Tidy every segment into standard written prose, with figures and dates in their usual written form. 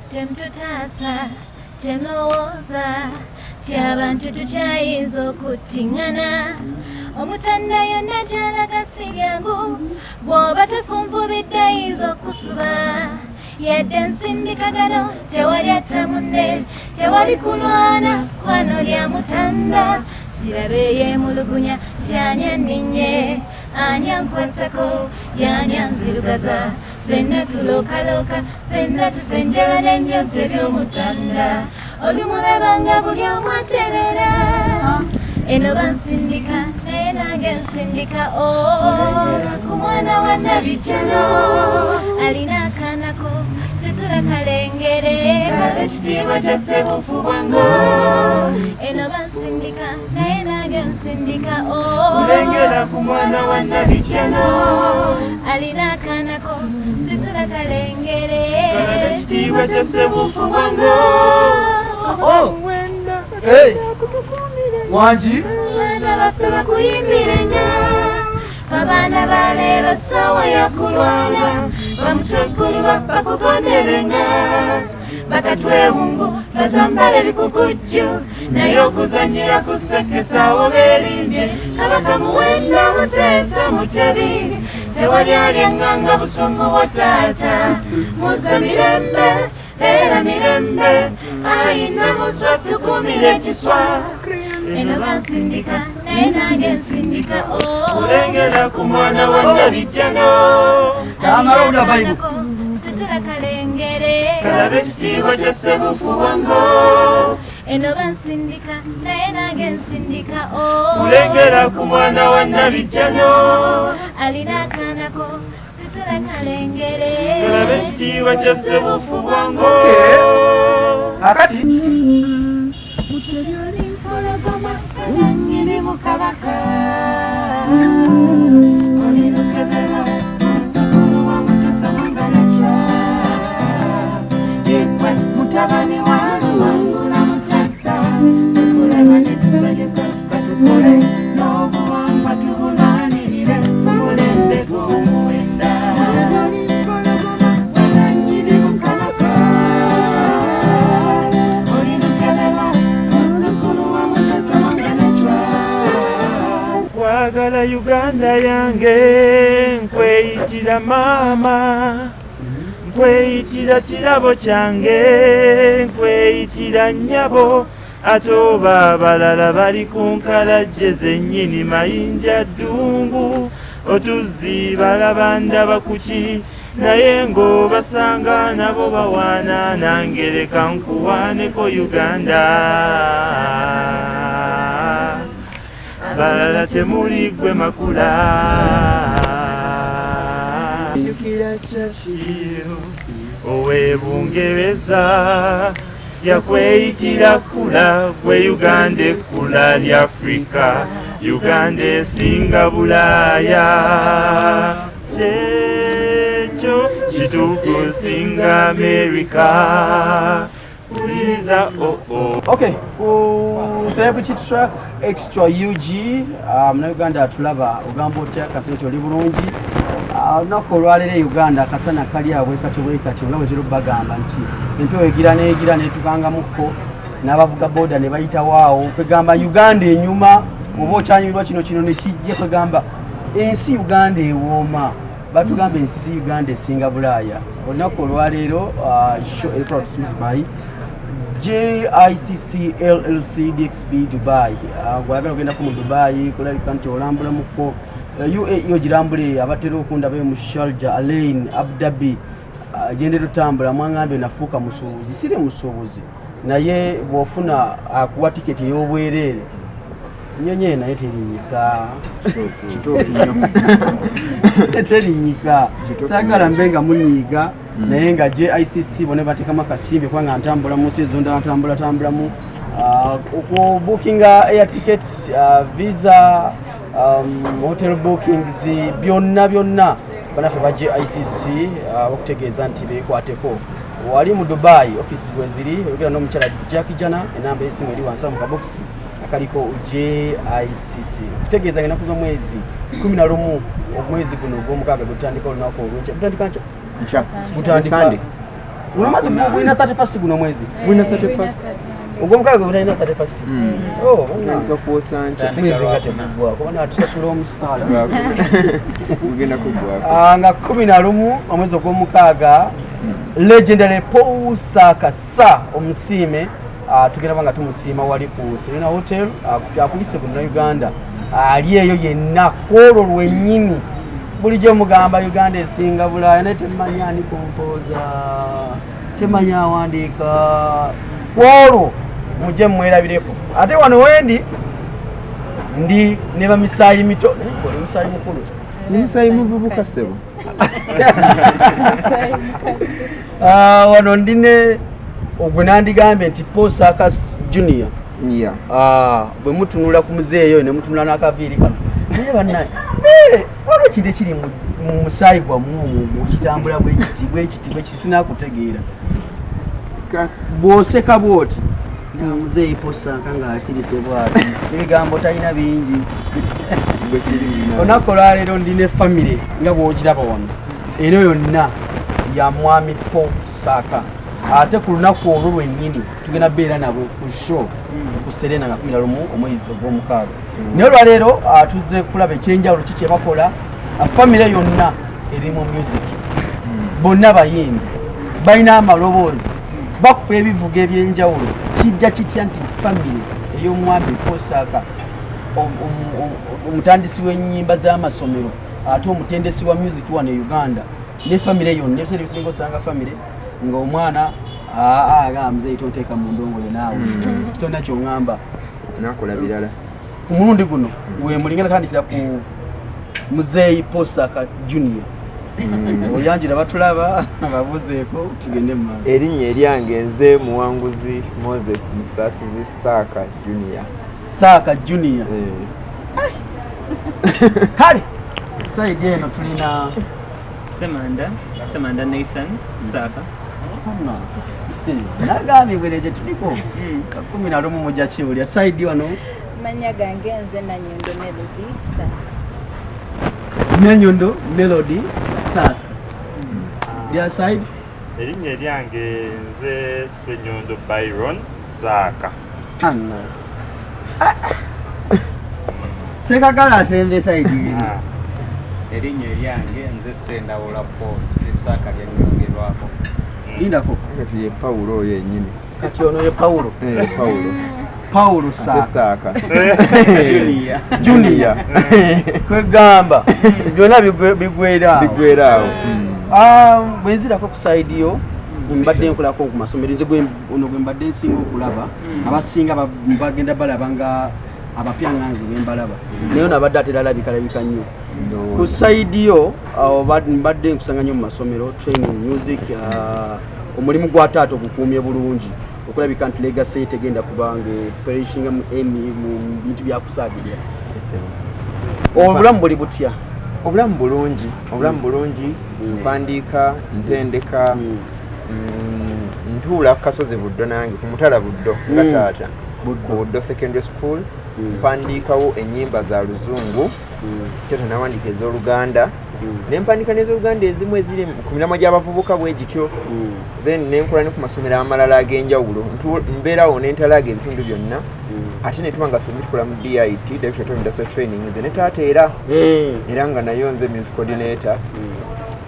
Temututaasa, temulowooza ti abantu tukyayinza okuttiŋŋana. Omutanda yonna gy'alaga si byangu, bw'oba tefunvubidde ayinza okusuba. Yadde ensindikagano tewali atta munne, tewali kulwana kwano lya mutanda. Sirabe yeemulugunya nti ani anninye, ani ankwatako, y'ani anzirugaza. Ffenna tulookaloka, ffenna tufa enjala n'ennyonta eby'omutanda. Olumulaba nga buli omu atereera. Eno bansindika naye nange nsindika oh, ku mwana wa Nabijjano alina akaanako situla kalengere Kale ekitiibwa kya Ssebuufu bwango. Eno bansindika naye nange nsindika oh, Kulengera ku mwana wa Nabijjano alina akaanako situla kalengere. Kale ekitiibwa kya Ssebuufu bwango. Oh! Hey! Wangi? Abaana baffe bakuyimbirenga, abaana ba leero ssaawa ya kulwana, bamutweggulu bakugonderenga, bakatwewungu bazambala ebikukujju, naye okuzannyira ku ssekesaawo beerimbye. Kabaka Muwenda Muteesa Mutebi, tewali alyaŋŋanga busungu bwa taata. Muze mirembe, beera mirembe, ayina muswa tukumire ekiswa. Eno bansindika naye nange nsindika oh. Kulengera ku mwana wa Nabijjano Tamala owulira vibe. Situla kalengere. Kalabe ekitiibwa kya Ssebuufu bwango. Eno bansindika naye nange nsindika oh. Kulengera ku mwana wa Nabijjano alina akaanako situla kalengere. Kalabe ekitiibwa kya Ssebuufu bwango. Okay. Akati Mutebi oli mpologoma nannyini mu kabaka, oli lukeberwa muzzukulu wa Mutesa Wangalacwa, yegwe mutabani wa Luwangula Mutesa. Tukulaba ne tusanyuka, batukole n'obuwangwa tubulwanirire mu mulembe gw'omuwenda. Oli mpologoma nannyini mu kabaka, oli lukeberwa muzzukulu wa Mutesa Wangalacwa. Kwagala Uganda yange, nkweyitira maama, nkweyitira kirabo kyange, nkweyitira nnyabo, ate oba abalala bali ku nkalajje zennyini. Mayinja ddungu otuzzi balaba ndaba kuki, naye ng'obasanga nabo bawaana, nange leka nkuwaaneko Uganda. Balala temuli gwe makula. Jjukira Churchill ow'e Bungereza yakweyitira kula gwe Uganda, ekkula lya Afrika, Uganda esinga Bulaaya, kyekyo kituufu, nsinga Amerika. Wuliriza oh, oh. Okay, ku Celebrity Track Extra UG, Munnayuganda atulaba, ogamba otya? Kasente oli bulungi? Olunaku olwaleero e Uganda akasana kali awo bwekati bwekati, nga bwetera bagamba nti empewo egira neegira netukangamukko n'abavuga boda ne bayitawo awo. Kwegamba Uganda enyuma, oba okyanyumirwa kino kino nekijja. Kwegamba ensi Uganda ewooma, batugamba ensi Uganda esinga Bulaaya. Olunaku olwaleero show eri proud smith by JICC LLC DXB Dubai. Gwayagala ogendako mu Dubai, kulabika nti olambulamuko UAE, ogirambule. Abatera okundabayo mu Sharjah, Al Ain, Abu Dhabi, gyendera otambula. Mwangambye nafuuka musuubuzi, siri musuubuzi, naye bw'ofuna akuwa tiketi ey'obwereere, nyonyi eyo naye terinyika, terinyika. Saagala mbe nga munyiiga, naye nga JICC bone bateekamu akasimbi, kubanga ntambula mu nsi ezo ndala, ntambula tambulamu okubookinga air ticket, visa, hotel bookings, byonna byonna. Banaffe ba JICC bakutegeeza nti bekwateko. Wali mu Dubai, office bweziri, oyogera n'omukyala Jackie Jana, enamba y'essimu eri wansi awo mu kabokisi akaliko JICC. Kutegeeza nga ennaku z'omwezi 11 omwezi guno ogw'omukaaga gutandika olunaku olwenkya, gutandika nkya, gutandika Sunday. Guno mwezi gulina 31st, guno mwezi Gwina 31st. Ogwomukaaga gulina 31st. Oh, Tandika kwosa nkya. Mwezi nga teguggwako, bana tusasula omusaala. Gugenda kuggwako. Ah, nga 11 omwezi ogwomukaaga, legendary Paul Saka sa omusiime, tugenda ba nga tumusiima wali ku Serena Hotel. Akuyise ku Uganda ali eyo yenna kwolwo lwennyini. Bulijjo mugamba Uganda esinga Bulaaya, naye temanya ani composer, temanya awandiika. Kwolwo mujje mwerabireko. Ate wano wendi ndi ne bamisaayi mito, naye oli musaayi mukulu. Ni musaayi muvubuka, ssebo. Ah, wano ndi ne ogwe nandigambye nti Paul Saka Junior. Ah, bwe mutunula ku muzeeyo ne mutunula n'akaviiri kano, naye bannaye, waliwo ekintu ekiri mu musaayi gwammwe omwo kitambula bwekiti bwekiti bwekiti, sinakutegeera. Bw'oseka bwoti nga muzeeyi Paul Saka ng'asirise bwati, ebigambo talina bingi. Gwe kiri. Olunaku olwaleero ndi ne famire nga bw'ogiraba wano, eno yonna ya mwami Paul Saka. Ate ku lunaku olwo lwennyini tugenda beera nabo ku show ku Serena nga 11 omwezi ogwomukaaga. Naye olwaleero tuzze kulaba ekyenjawulo ki kyebakola. Famire yonna eri mu music, bonna bayimbi, balina amaloboozi, bakuba ebivuga ebyenjawulo. Kijja kitya nti famire ey'omwami Paul Saka, omutandisi w'ennyimba z'amasomero ate omutendesi wa music wano e Uganda, ne famire yonna? Ebiseera ebisinga osanga famire ng'omwana agamba, "Muzeeyi, tonteeka mu ndongo yo, naawe kitonna kyoŋŋamba." Nakola birala. Ku mulundi guno wemulinga natandikira ku muzeeyi Paul Saka Junior. Oyanjira batulaba, babuzeeko, tugende mu maaso. Erinnya eryange nze Muwanguzi Moses Musaasizi Saaka Junior. Saaka Junior. Eh. Kale side eno tulina Semanda, Semanda Nathan Saka. Nagambye bwere gye tuliko 11 mujja kiwulya. Side wano? Manya gange nze Nanyondo Melody Saka. Nanyondo Melody Saka. The side? Erinnya eryange nze Senyondo Byron Saaka. Anna Sekagala asembe side eno. Erinnya eryange nze Sendawula Paul, esaaka lyennyongerwako. Lindako. Kati ye Pawulo oyo yennyini. Kati ono ye Pawulo. Eh, Pawulo. Pawulo Ate Saaka. Saaka. Junior. Junior. Kwegamba byonna bigwera awo. Bigwera awo. Ah, bwe nzirako ku side yo, mbadde nkolako ku masomero. Nze ono gwe mbadde nsinga okulaba, abasinga bagenda balaba nga abapya, nga nze bwe mbalaba, naye ono abadde atera alabikalabika nnyo ku side yo. Awo mbadde nkusanga nnyo mu masomero, training music. Omulimu gwa taata ogukuumye bulungi okulabika nti legacy tegenda kubanga perishinga mu emi mu bintu byakusaagirira. Obulamu buli butya? Obulamu bulungi, obulamu bulungi. Mpandiika, ntendeka, ntuula ku kasozi Buddo, nange ku mutala Buddo nga taata, ku Buddo Secondary School. Mpandiikawo ennyimba za Luzungu. Taata nawandiika ez'Oluganda, nempandiika n'ez'Oluganda ezimu eziri ku miramwa gy'abavubuka bwe gityo. Then nenkola ne ku masomero amalala ag'enjawulo. Mbeerawo nentalaaga ebitundu byonna. Ate netuba nga ffembi tukola mu DIT, Directorate of Industrial Training, nze ne taata, era era nga nayo nze music coordinator,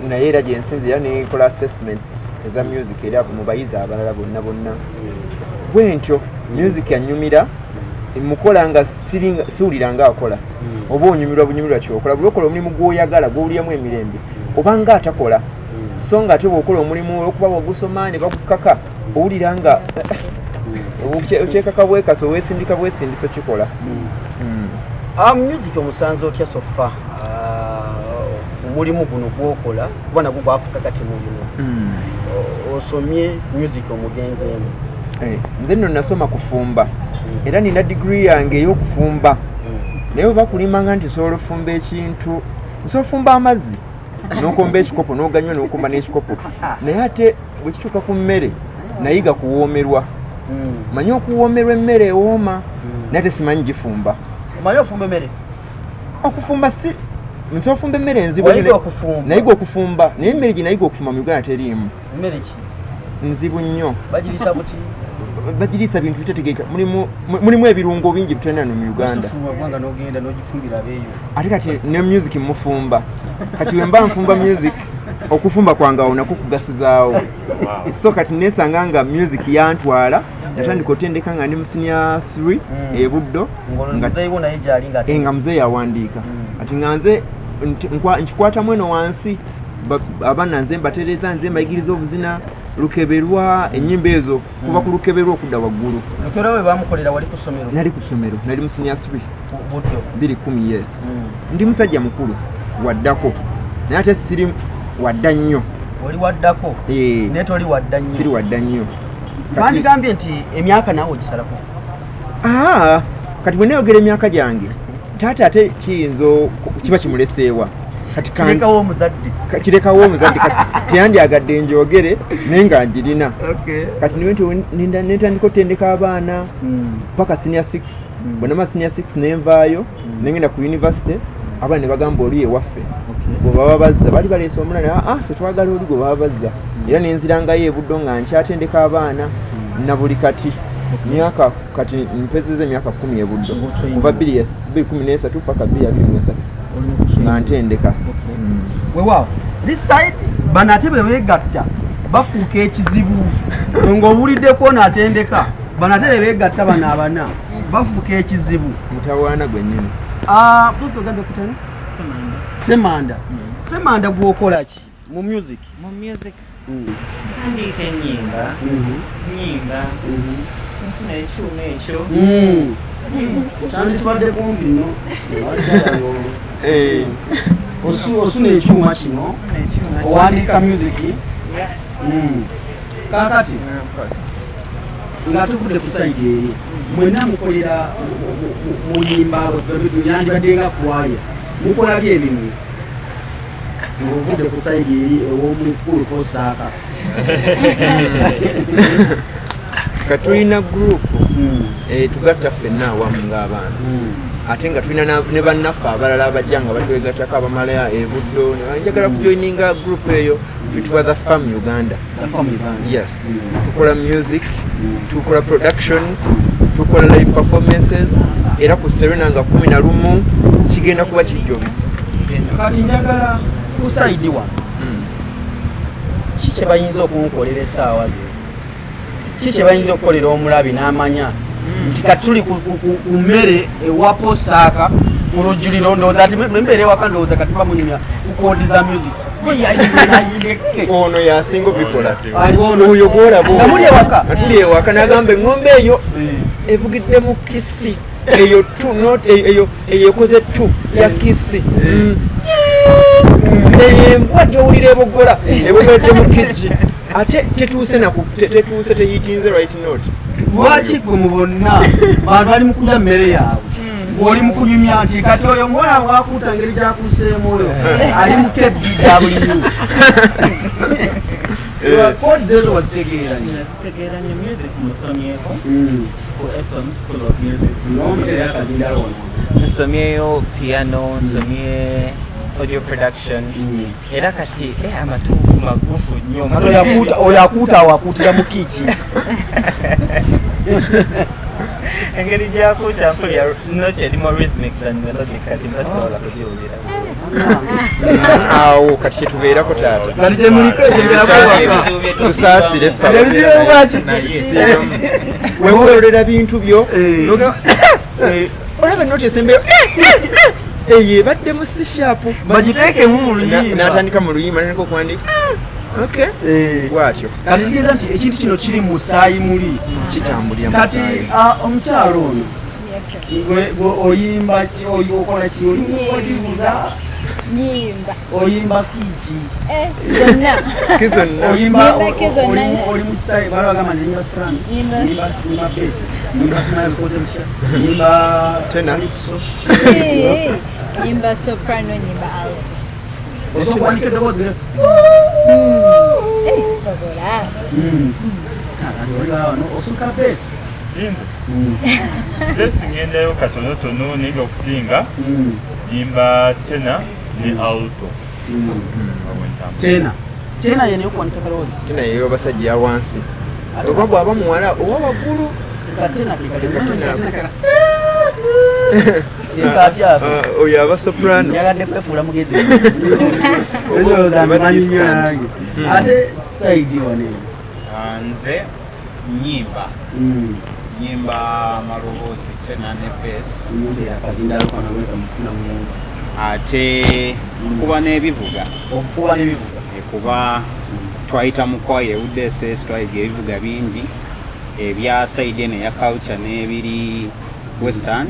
naye era gyensinzira nenkola assessments eza music era mu bayizi abalala bonna bonna bwe ntyo. Music yanyumira, mukola nga siwulira nga akola, oba onyumirwa bunyumirwa kyokola. Buli okola omulimu gw'oyagala, gw'owuliramu emirembe, oba nga atakola. So nga ate bw'okola omulimu olwokuba bwogusoma ne bakukaka, owulira nga okyekaka bwekasa, owesindika bwesindisa okikola. Music omusanze otya so far? Omulimu guno gwokola, kuba nagwo gwafuuka kati mulimu. Osomye music, omugenzeemu? Eh, nze nno nasoma kufumba, era nina digiri yange ey'okufumba, naye oba kulimanga nti osobola ofumba ekintu, nsobola ofumba amazzi n'okomba ekikopo n'oganywa n'okomba n'ekikopo, naye ate bwe kituuka ku mmere nayiga kuwoomerwa. Manyi okuwoomerwa emmere ewooma, naye ate simanyi gifumba. Omanyi ofumba emmere? Okufumba si nsobola ofumba emmere enzibu. Wayiga okufumba? Nayiga okufumba, naye emmere gye nayiga okufumba mu Uganda teriimu. Emmere ki? Nzibu nnyo. Bagiriisa buti? Bagiriisa bintu bitetegeka, mulimu ebirungo bingi bitulina no mu Uganda. Osufuluma ggwanga n'ogenda n'ogifumbira abeeyo. Ate kati ne music mufumba, kati wemba nfumba music, okufumba kwange awo nakwo kugasizaawo. So kati nesanga nga music yantwala, natandika otendeka nga ndi mu senior 3 ebuddo. Muzeeyi wo naye gyali nga Nga muzeeyi awandiika, ati nga nze nkikwatamu eno wansi, abaana nze mbatereeza, nze mbayigiriza obuzina, lukeberwa, ennyimba ezo kuva ku lukeberwa okudda waggulu. Lukeberwa bwe bamukolera wali ku ssomero? Nali ku ssomero, nali mu senior 3. Buddo? 2010, yes. Ndi musajja mukulu waddako, naye ate siri wadda nnyo. Oli waddako? Eh. Naye toli wadda nnyo. Siri wadda nnyo. Bandigambye nti emyaka naawe ogisalako. Aa, kati bwe nayogera emyaka gyange, taata ate kiyinza kiba kimuleseewa. Kati Kirekawo omuzadde. Kirekawo omuzadde. Kati teyandyagadde njogere, naye nga njirina. Kati nentandika otendeka abaana paka senior 6. Bwe namala senior 6 nenvaayo, nengenda ku university, abaana ne bagamba oli ewaffe gwe baba bazza, baali baleese omulala, aa ffe twagala oli gwe baba bazza. Era nenzirangaayo ebuddo nga nkyatendeka abaana na buli kati myaka, kati mpezeza emyaka 10 ebuddo, kuva 2013 paka 2023 nga ntendeka. Weewaawo, this side bano ate bwe beegatta bafuuka ekizibu. Ng'owuliddeko ono atendeka, bano ate bwe beegatta, bano abana bafuuka ekizibu. Mutawaana gwennyini. Mpozi ogambye kutani? Semanda. Semanda. Semanda, gwokola ki mu music? Mu music mpandiika ennyimba, nyimba, nsuna ekyuma ekyo. Kyanditwadde kumpi nno. Osuna ekyuma kino, owandiika music. Kakati nga tuvudde ku side eri, mwenna mukolera muyimba, yandibadde nga kwaya, mukola byebimu. Ng'ovudde ku side eri ew'omukulu Kosaaka. Kati tulina group tugatta ffenna awamu ng'abaana, ate nga tulina ne bannaffe abalala abajja nga batwegattako, abamala ebuddo njagala kujoininga group eyo, tuyitibwa The Farm Uganda. Yes, tukola music, tukola productions, tukola live performances, era ku Serena nga 11 kigenda kuba kijjobi. Kati njagala ku side wano, ki kye bayinza okunkolera essaawa ze? Ki kye bayinza okukolera omulabi n'amanya nti kati tuli ku mmere ewa Posaaka mu lujjuliro? Ndowooza ati embeera ewaka, ndowooza kati bamunyumya ku chord za music. Ono yasinga obikola. Aliwo. Oyo gwolaba. Nga muli ewaka? Nga tuli ewaka, n'agamba eŋŋombe eyo evugidde mu kisi eyo tu not eyo, eyo ekoze tu ya kisi. Eyo embwa gyowulira eboggola ebogoledde mu kigi, ate tetuuse naku tetuuse, teyitinze right note. Lwaki gwe mu bonna bantu bali mu kulya mmere yaabwe, ng'oli mu kunyumya nti kati oyo ng'ola bwakuuta ngeri gyakuseemu, oyo ali mu kebbi gya bulimu? Chords ezo wazitegeera nnyo? Nazitegeera nnyo. Music musomyeko ku SM School of Music. N'omuteera akazindalo wano. Nsomyeyo piano, nsomye audio production, era kati amatu magufu nnyo. Kati oyo akuuta awo akuutira mu kiiki? Engeri gyakuuta mpulira note eri more rhythmic than melodic, kati mbasobola kugiwulira. Awo kati kyetubeerako, taata. Kati kyemuliko ekyembeerako waka. Ebizibu bye Tusaasire ffe. Ebizibu bwaki? Wewoolera bintu byo. Olaba note esembeyo eyo ebadde mu C sharp. Bagiteekemu mu luyimba. N'atandika mu luyimba, natandika okuwandika, okay, bwatyo. Kati kitegeeza nti ekintu kino kiri mu musaayi muli. Kitambulira mu Kati musaayi. omukyalo ono, Yes, sir. gwe oyimba ki? Okola ki? Oyivuga? Nyimba. Oyimba kiki? Zonna. Ki zonna. Oyimba? Nyimba ki zonna. Oli mu kisaawe, bala bagamba nze nyimba soprano, Nyimba. nyimba bass, nyimba smile, koze butya, nyimba Tenor. calypso. Nyimba soprano, nyimba alto. Osobola okuwandika eddoboozi? Sobola. Kati oli wano osuka bass. Nze bass ngendayo katonotono, naye nga okusinga nyimba tenor ne alto. Awo ntambula. Tenor. Tena yene okuwanika kalowoozi. Tena yeyo abasajja ya wansi, oba bw'aba muwala owa waggulu. Katena. Katena. Kati ako. Ah, oyo aba soprano. Njagadde kwefuula mugezi. Ndowooza mbimanyi nnyo nange. Ate side wano eno? Ah, nze nyimba nyimba amaloboozi tena ne bass. Nyumba yakazindalo kano weka mufuna mu. Ate nkuba n'ebivuga. Okukuba n'ebivuga. Kuba twayita mu kwaya eUDSS, twayiga ebivuga bingi ebya side eno eya culture n'ebiri western,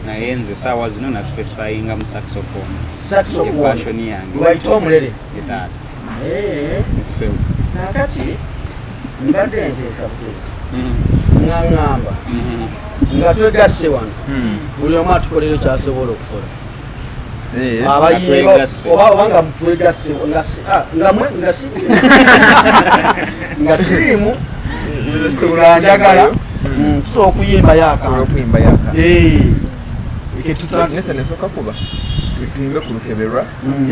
naye nze saawa zino na specifyinga mu saxophone. Saxophone. Passion yange. Lwayita omulere. Ye taata. Eh. So, Nakati mbadde nteesa buteesi nga ŋŋamba nga twegasse wano, buli omu atukolera kyasobola okukola. Abayimba Twegasse. oba nga twegasse nga mwe nga siriimu nga njagala tusobola okuyimbayo Osobola akantu. okuyimba yaka. Eh. Eke Nathan, esooka kuba tuyimbe ku Lukeberwa.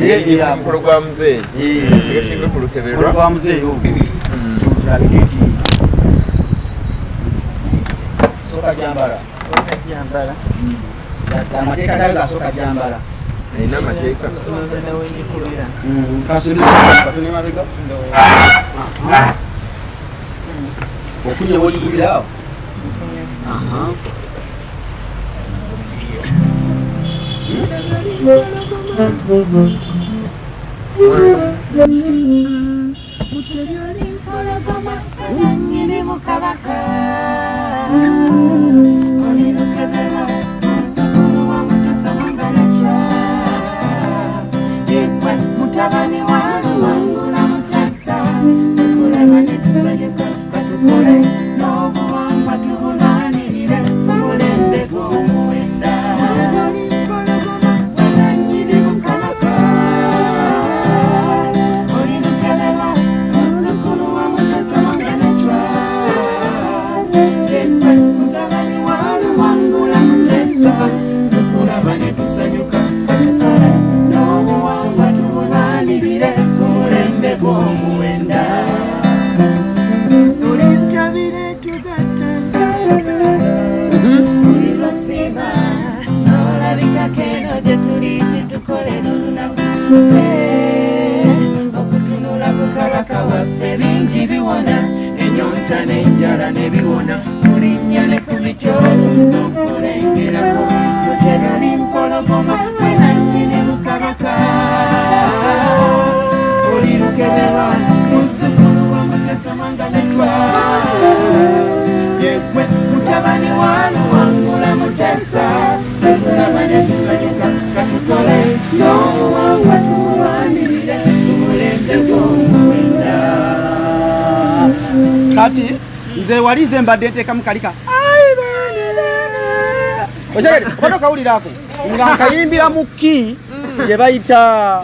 Ye- Omukolo gwa muzeeyi. Eh. Tusooke tuyimbe ku Lukeberwa. Omukolo gwa muzeeyi ogwo tulabike nti sooka jambala. Jambala. Amateeka gayo gasooka jambala. Alina amateeka. Tumazana wenjikubira. Katone mabega ofunye woligubira awo. Aha. Nnyini mukabaka oli Lukeberwa, muzzukulu wa Mutesa Mwanganacwa, yegwe mutabani wa Luwangula Mutesa. Tukulaba ne tusanyuka, batukole n'obuwangwa tubulwanirire mu mulembe gw'omuwenda. Nnyini mukabaka oli Lukeberwa, muzzukulu wa Mutesa Mwanganacwa, yegwe mutabani wa Luwangula Mutesa. Tukulaba ne tusanyuka, katukole n'obuwangwa tubulwanirire mu mulembe gw'omuwenda. Olentabire tugatta buli lwosiima n'olabikako eno gye tuli, kitukolera olunaku ffe okutunula ku kabaka waffe. Bingi biwona enyonta n'enjala ne biwona, tulinnya ne ku miti oluusi okulengerako. Mutegali mpologoma gwe nannyini mukabaka oli Lukeberwa, muzzukulu wa Mutesa Mwanganacwa, yegwe mutabani wa Luwangula Mutesa. Tukulaba ne tusanyuka, katukole n'obuwangwa tubulwanirire ku mulembe gw'omuwenda. Kati nze wali nze mbadde nteekamu kalika obadde okawuliraako nga nkayimbira mu ki gye bayita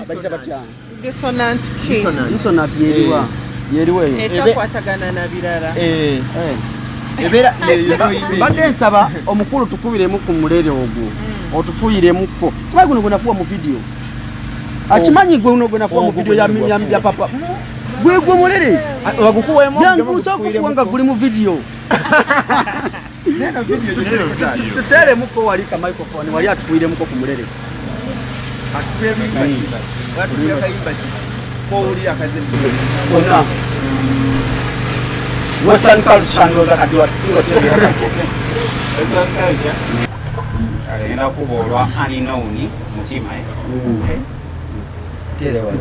bayita batya? Dissonant key. Dissonant yeriwa? Yeriwa eyo? Etakwatagana na birala. Eh. Ebeera Mbadde nsaba omukulu tukubiremu ku mulere ogwo, otufuyiremuko. Simanyi guno gwe nafuwa mu vidiyo, akimanyi gwe guno gwe nafuwa mu Ogwo vidiyo gwe ya wafuwa. papa gwe gwe mulere. Bagukuweemu? Yangusa okufuwa nga guli mu vidiyo. Tuteeremuko wali ka microphone wali atufuyiremuko ku mulere. Konna western culture ndowooza kati watusinga. Agenda kuba olwa unknown mutima, eh? Tere wali.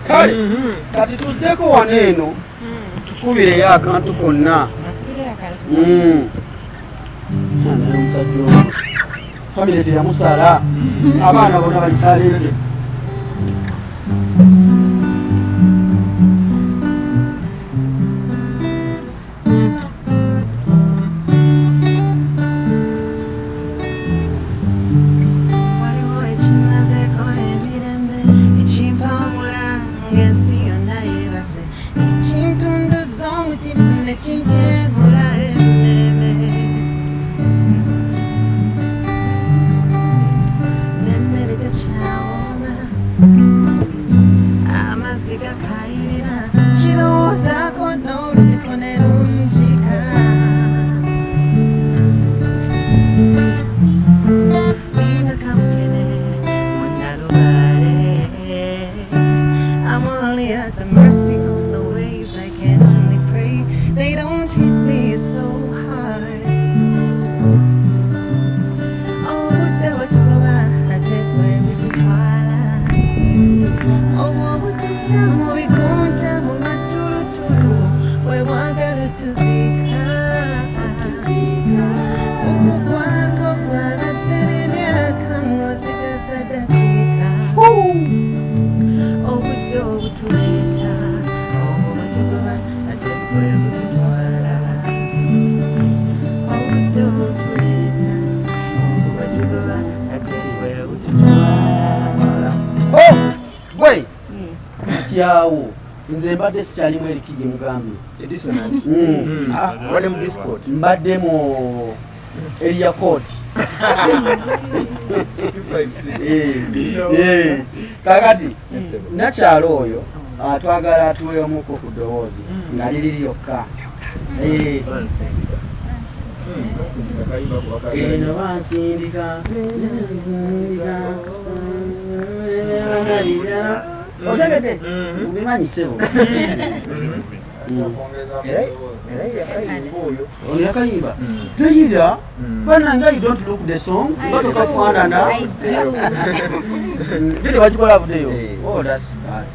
Kale kati tuddeko wano eno tukubireyo akantu konna. Naye omusajja ono famire teyamusala, abaana bonna bali talented. Waliwo ekimazeeko emirembe, ekimpawula ng'ensi yonna yeebase, ekintunduza omutima nekintyemula emmeeme, n'emmere tekyawooma, amazzi gakayirira, kirowoozaako n'olutiko ne lunjika. Ninga kamukene munnalubaale. I'm only at the mercy of the waves. I can only pray they don't hit me so hard. Obudde bwe tugoba ate bwe bututwala, obwo obutujja mu bikunta mu matulutulu bwe bwagala tuziika. Okugwako gwabadde n'emyaka ng'osigaza ddakiika. Obudde obutuleeta, obwo bwetugoba ate bwe bututwala. Obudde obutuleeta, obwo bwetugoba ate bwe bututwala. Oh, gwe kati awo nze mbadde sikyalimu eriki gye mugambye. Dissonant. Ah, Wali mu discord. Mbadde mu area code. 256. Eh, kakati nakyalo oyo twagala atuweemuko ku ddoboozi nga liri lyokka. Eh, eno bansindika nsindika, otegedde, obimanyi ssebo. Era yakayimba oyo. Ono yakayimba teyira banange. You don't look the song nga tokafaanana. I do. Video bagikola avuddeyo. Eh. Oh, that's bad.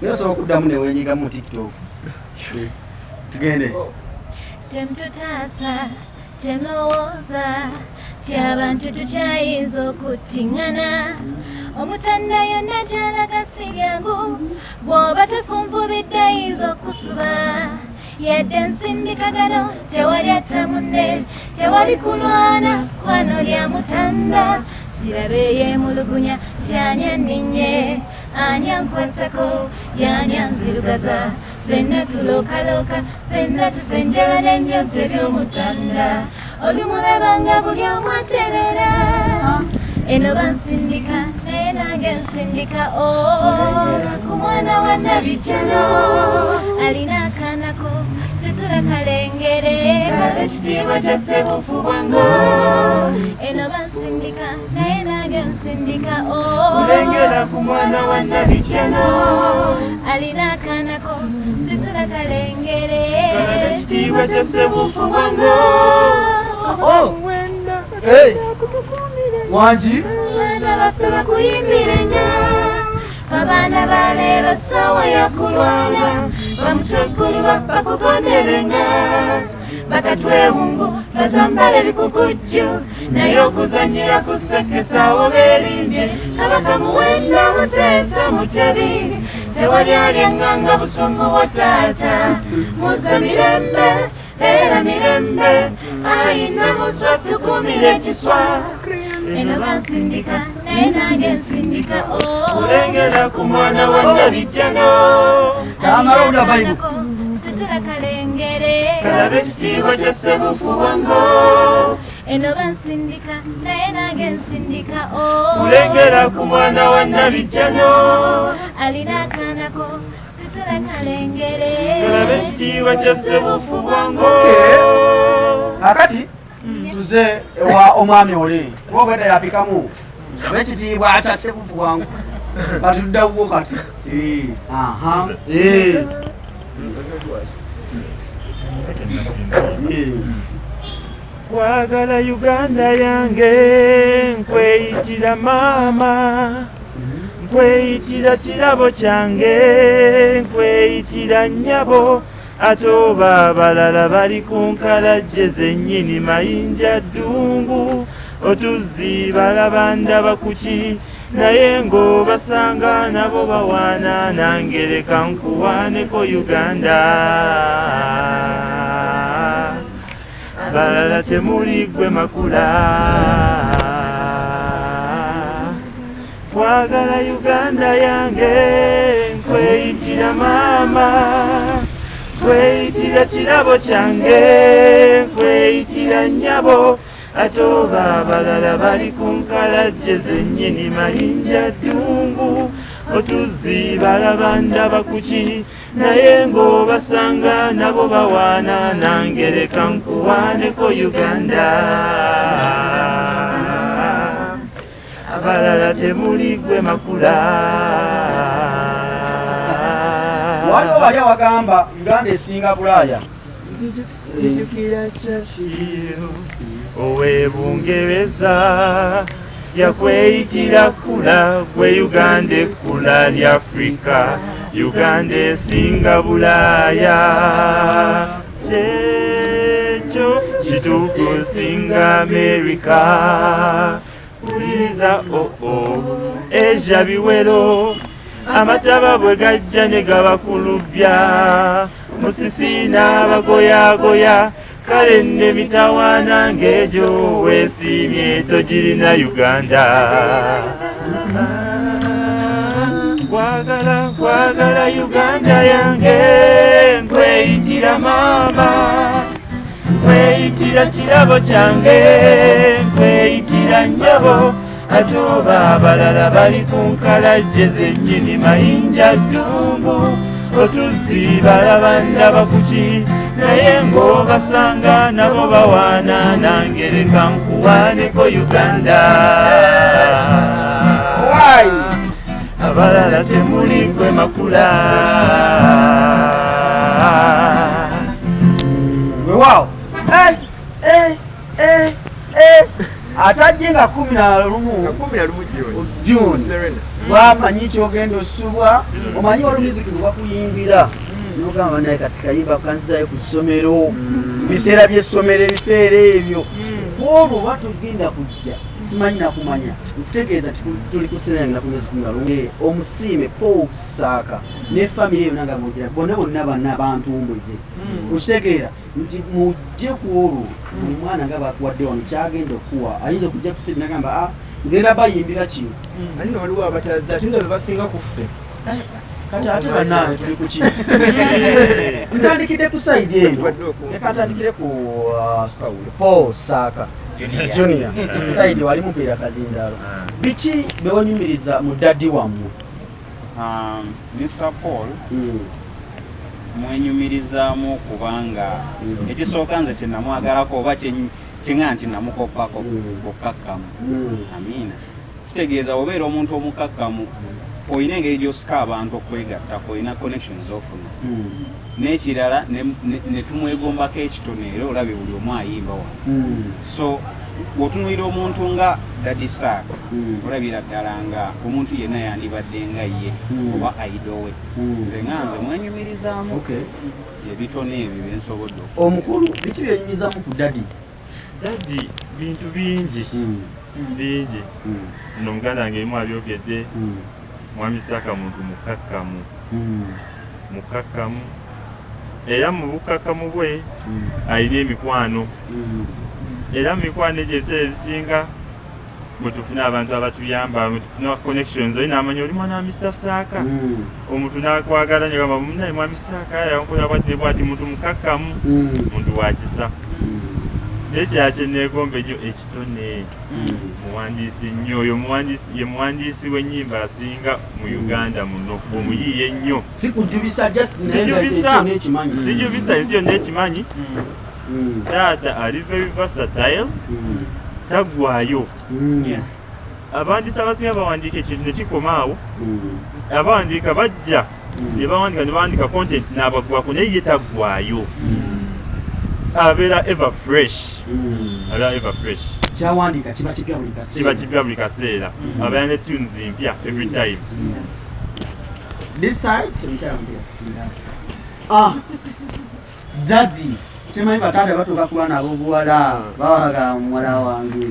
Naye osobola okuddamu newenyigamu TikTok. Tugende. Temtutaasa, temulowooza ti abantu tukyayinza okuttiŋŋana. Omutanda yonna gy'alaga si byangu, bw'oba tefunvubidde ayinza okusuba. Yadde ensindikagano tewali atta munne, tewali kulwana kwano lya mutanda. Sirabe yeemulugunya nti ani anninnye, ani ankwatako, yaani anzirugaza. Ffenna tulookaloka, ffenna tufa enjala n'ennyonta eby'omutanda. Olumulaba nga buli omu aterera. Eno bansindika naye nange nsindika o ku mwana wa Nabijjano alina akaanako situla kalengere. Kale ekitiibwa kya Ssebufu bwango. Eno bansindika naye nange nsindika o Kulengera ku mwana wa Nabijjano alina akaanako situla kalengere. Kale ekitiibwa kya Ssebufu bwango. Oh! Hey! Wangi? Abaana baffe bakuyimbire nnyo. Abaana ba leero ssaawa ya kulwana, bamutweggulu bakugonderenga, bakatwewungu bazambala ebikukujju, naye okuzanyira ku ssekesaawo beerimbye. Kabaka Muwenda Muteesa Mutebi, tewali alyaŋŋanga busungu bwa taata. Muze mirembe, era mirembe, ayina muswa tukumira ekiswa. Eno bansindika naye nange nsindika o Kulengera ku mwana wa Nabijjano Tamala owulira vibe. Situla kalengere. Kalabe ekitiibwa kya Ssebufu bwango. Eno bansindika naye nange nsindika o Kulengera ku mwana wa Nabijjano alina akaanako situla kalengere. Kalabe ekitiibwa kya Ssebufu bwango. Kakati tuze ewa omwami oli obwedda yapikamu ekitiibwa kya Ssebufu bwangu, kati tuddawo kati. Aha. Eh. Eh. Kwagala Uganda yange, nkweyitira maama. Nkweyitira kirabo kyange, nkweyitira nnyabo, ate oba abalala bali ku nkalajje zennyini. Mayinja ddungu otuzzi balaba ndaba kuki, naye ng'obasanga nabo bawaana, nange leka nkuwaaneko Uganda. Balala temuli gwe makula. Kwagala Uganda yange, nkweyitira maama, nkweyitira kirabo kyange, nkweyitira nnyabo, ate oba abalala bali ku nkalajje zennyini. Mayinja ddungu otuzzi balaba ndaba kuki, naye ng'obasanga nabo bawaana, nange leka nkuwaaneko Uganda. Abalala temuli gwe makula. Waliwo bali abagamba Uganda esinga Bulaaya. Nzijukira Churchill ow'e Bungereza yakweyitira kula, gwe Uganda ekkula lya Afrika, Uganda esinga Bulaaya. Kyekyo kituufu, nsinga Amerika. Wuliriza oo Asia biwero, amataba bwe gajja ne gabakulubya, musisi n'abagoyagoya, kale nne mitawaana ng'egyo weesiimye togirina Uganda. Kwagala kwagala Uganda yange, nkweyitira maama, nkweyitira kirabo kyange, nkweyitira nnyabo, ate oba abalala bali ku nkalajje zennyini. Mayinja ddungu otuzzi balaba ndaba kuki, naye ng'obasanga nabo bawaana, nange leka nkuwaaneko Uganda. Abalala temuli gwe makula. Weewaawo. Eh, eh, eh, eh. Atajje nga 11 11 June. June. Serena. Bwamanyi kyogenda osubwa, omanyi wali music gwebakuyimbira nogamba naye kati kayimba kanzizayo ku ssomero, biseera by'essomero, ebiseera ebyo kwolwo oba togenda kujja simanyi nakumanya nkutegeeza nti tuli ku Serena nga nakumyezi 11. Omusiime Paul Saaka ne famire yonna nga bogira bonna bonna bana bantumbweze, okitegeera nti mujje ku olwo buli mwana nga bakuwadde wano kyagenda okuwa ayinza okujja ku stage nagamba ah ngenda bayimbira kino. Ate no waliwo abatazze ate nga be basinga ku ffe. Kati ate bannange tuli ku ki? Ntandikidde ku side eno, Tubadde okumpi. leka ntandikire ku Paul Saaka Junior side, wali mupiira kazindaalo, biki bewanyumiriza mu daddy wammwe? Mr Paul mwenyumirizaamu kubanga ekisooka nze kyenamwagalako oba kyeŋŋa nti namukoppako bukkakkamu. Amiina. Kitegeeza obeera omuntu omukakkamu, olina engeri gy'osika abantu okwegattako, olina connections z'ofuna. N'ekirala ne tumwegombako ekitono, era olabye buli omu ayimba wano. So bw'otunuulira omuntu nga Daddy Saaka, olabira ddala nga omuntu yenna yandibadde nga ye oba idol we. Nze nga nze mwenyumirizaamu ebitono ebyo byensobodde. Omukulu, biki byenyumizamu ku daddy? Daddy bintu bingi bingi. Nno muganda wange erimu abyogedde. Mwami Saaka muntu mukakkamu, mukakkamu, era mu bukakkamu bwe alina emikwano, era mu mikwano egyo ebiseera ebisinga bwe tufuna abantu abatuyamba, bwe tufuna connections, oli n'amanya oli mwana wa Mr Saaka, omuntu n'akwagala nyagamba munaye mwami Saaka yankola bwati ne bwati. Muntu mukakkamu, muntu wa kisa. Naye ekirala kye neegomba ennyo ekitone, muwandiisi nnyo oyo. Muwandiisi, ye muwandiisi w'ennyimba asinga mu Uganda muno, omuyiiya ennyo. Sikujubisa just naye nga Sijubisa. ensi yonna ekimanyi. Sijubisa, ensi yonna ekimanyi. Taata ali very versatile, taggwayo. Abawandiisi abasinga bawandiika ekintu ne kikoma awo. Abawandiika bajja ne bawandiika ne bawandiika content n'abaggwako, naye ye taggwayo. Abeera ever fresh. Abeera ever fresh. Kyawandiika kiba kipya buli kaseera. Kiba kipya buli kaseera. Abeera ne tunes mpya every time. This side, omukyala mpya. Ah, daddy, simanyi bataata batuuka ku baana ab'obuwala babaga muwala wange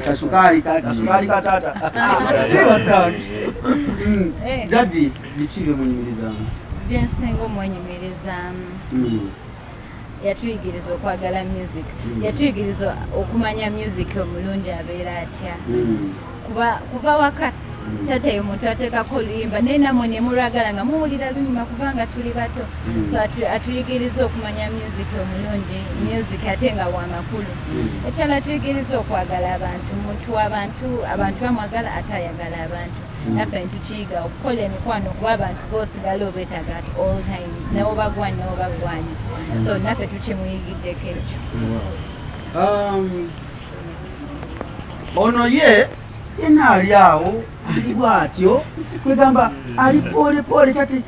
kasukaali kasukaali ka taata. Daddy, biki byemunyumirizaamu? Byensinga omwenyumirizaamu, yatuyigiriza okwagala music, yatuyigiriza okumanya music omulungi abeera atya. Kuba waka taata ye omuntu ateekako oluyimba, naye nammwe ne mulwagala nga muwulira lunyuma kubanga tuli bato. So atuyigiriza okumanya music omulungi, music ate nga wa makulu. Ekirala, atuyigiriza okwagala abantu. Muntu w'abantu, abantu bamwagala ate ayagala abantu. Naffe netukiyiga okukola emikwano, kuba abantu boosigala obeetaaga at all times, newobagwanya newobagwanya. So naffe tukimuyigiddeko ekyo. Ono ye yena ali awo, ali bwatyo, kwegamba ali pole pole. Kati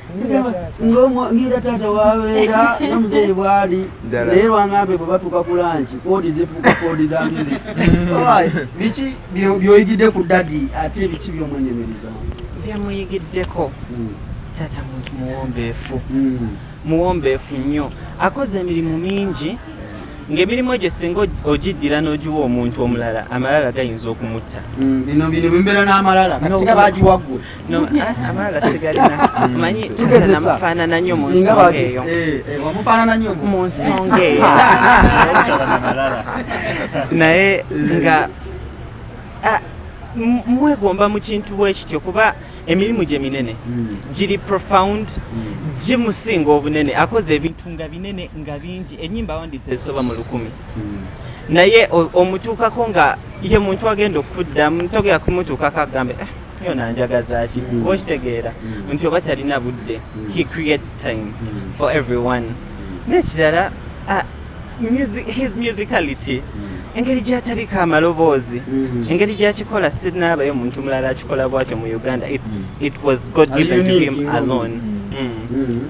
ngira taata wabeera nga muzeeyi bwali. Ddala. Naye lwangambe bwe batuuka ku lunch, koodi zifuuka koodi za music. Alright, biki byoyigidde ku daddy, ate biki byomwenyumiriza? Byemuyigiddeko, taata muntu muwombeefu, muwombeefu nnyo. Akoze emirimu mingi, ng'emirimu egyo singa ogiddira n'ogiwa omuntu omulala, amalala gayinza okumutta. Bino bino bimbeera n'amalala kati singa bagiwaggwe. No, ah, amalala sigalina. Manyi taata Tugezesa. namufaanana nnyo mu Singa nsonga eyo. Wamufaanana nnyo mu nsonga eyo, naye nga ah, mwegomba mu kintu bwe kityo, kuba emirimu gye minene, giri profound, gimusinga obunene. Akoze ebintu nga binene, nga bingi. Enyimba awandiise ezisoba mu 1000, naye omutuukako nga ye muntu agenda okuddamu, togera kumutuukako agambe, "Eh, yo nanjagaza ki?" Okitegeera nti oba talina budde, he creates time for everyone. N'ekirala, ah, music, his musicality, engeri gy'atabika amaloboozi, engeri gy'akikola, sinaabayo omuntu mulala akikola bw'atyo mu Uganda. It was God Ali given to unique him ng'omuntu. alone.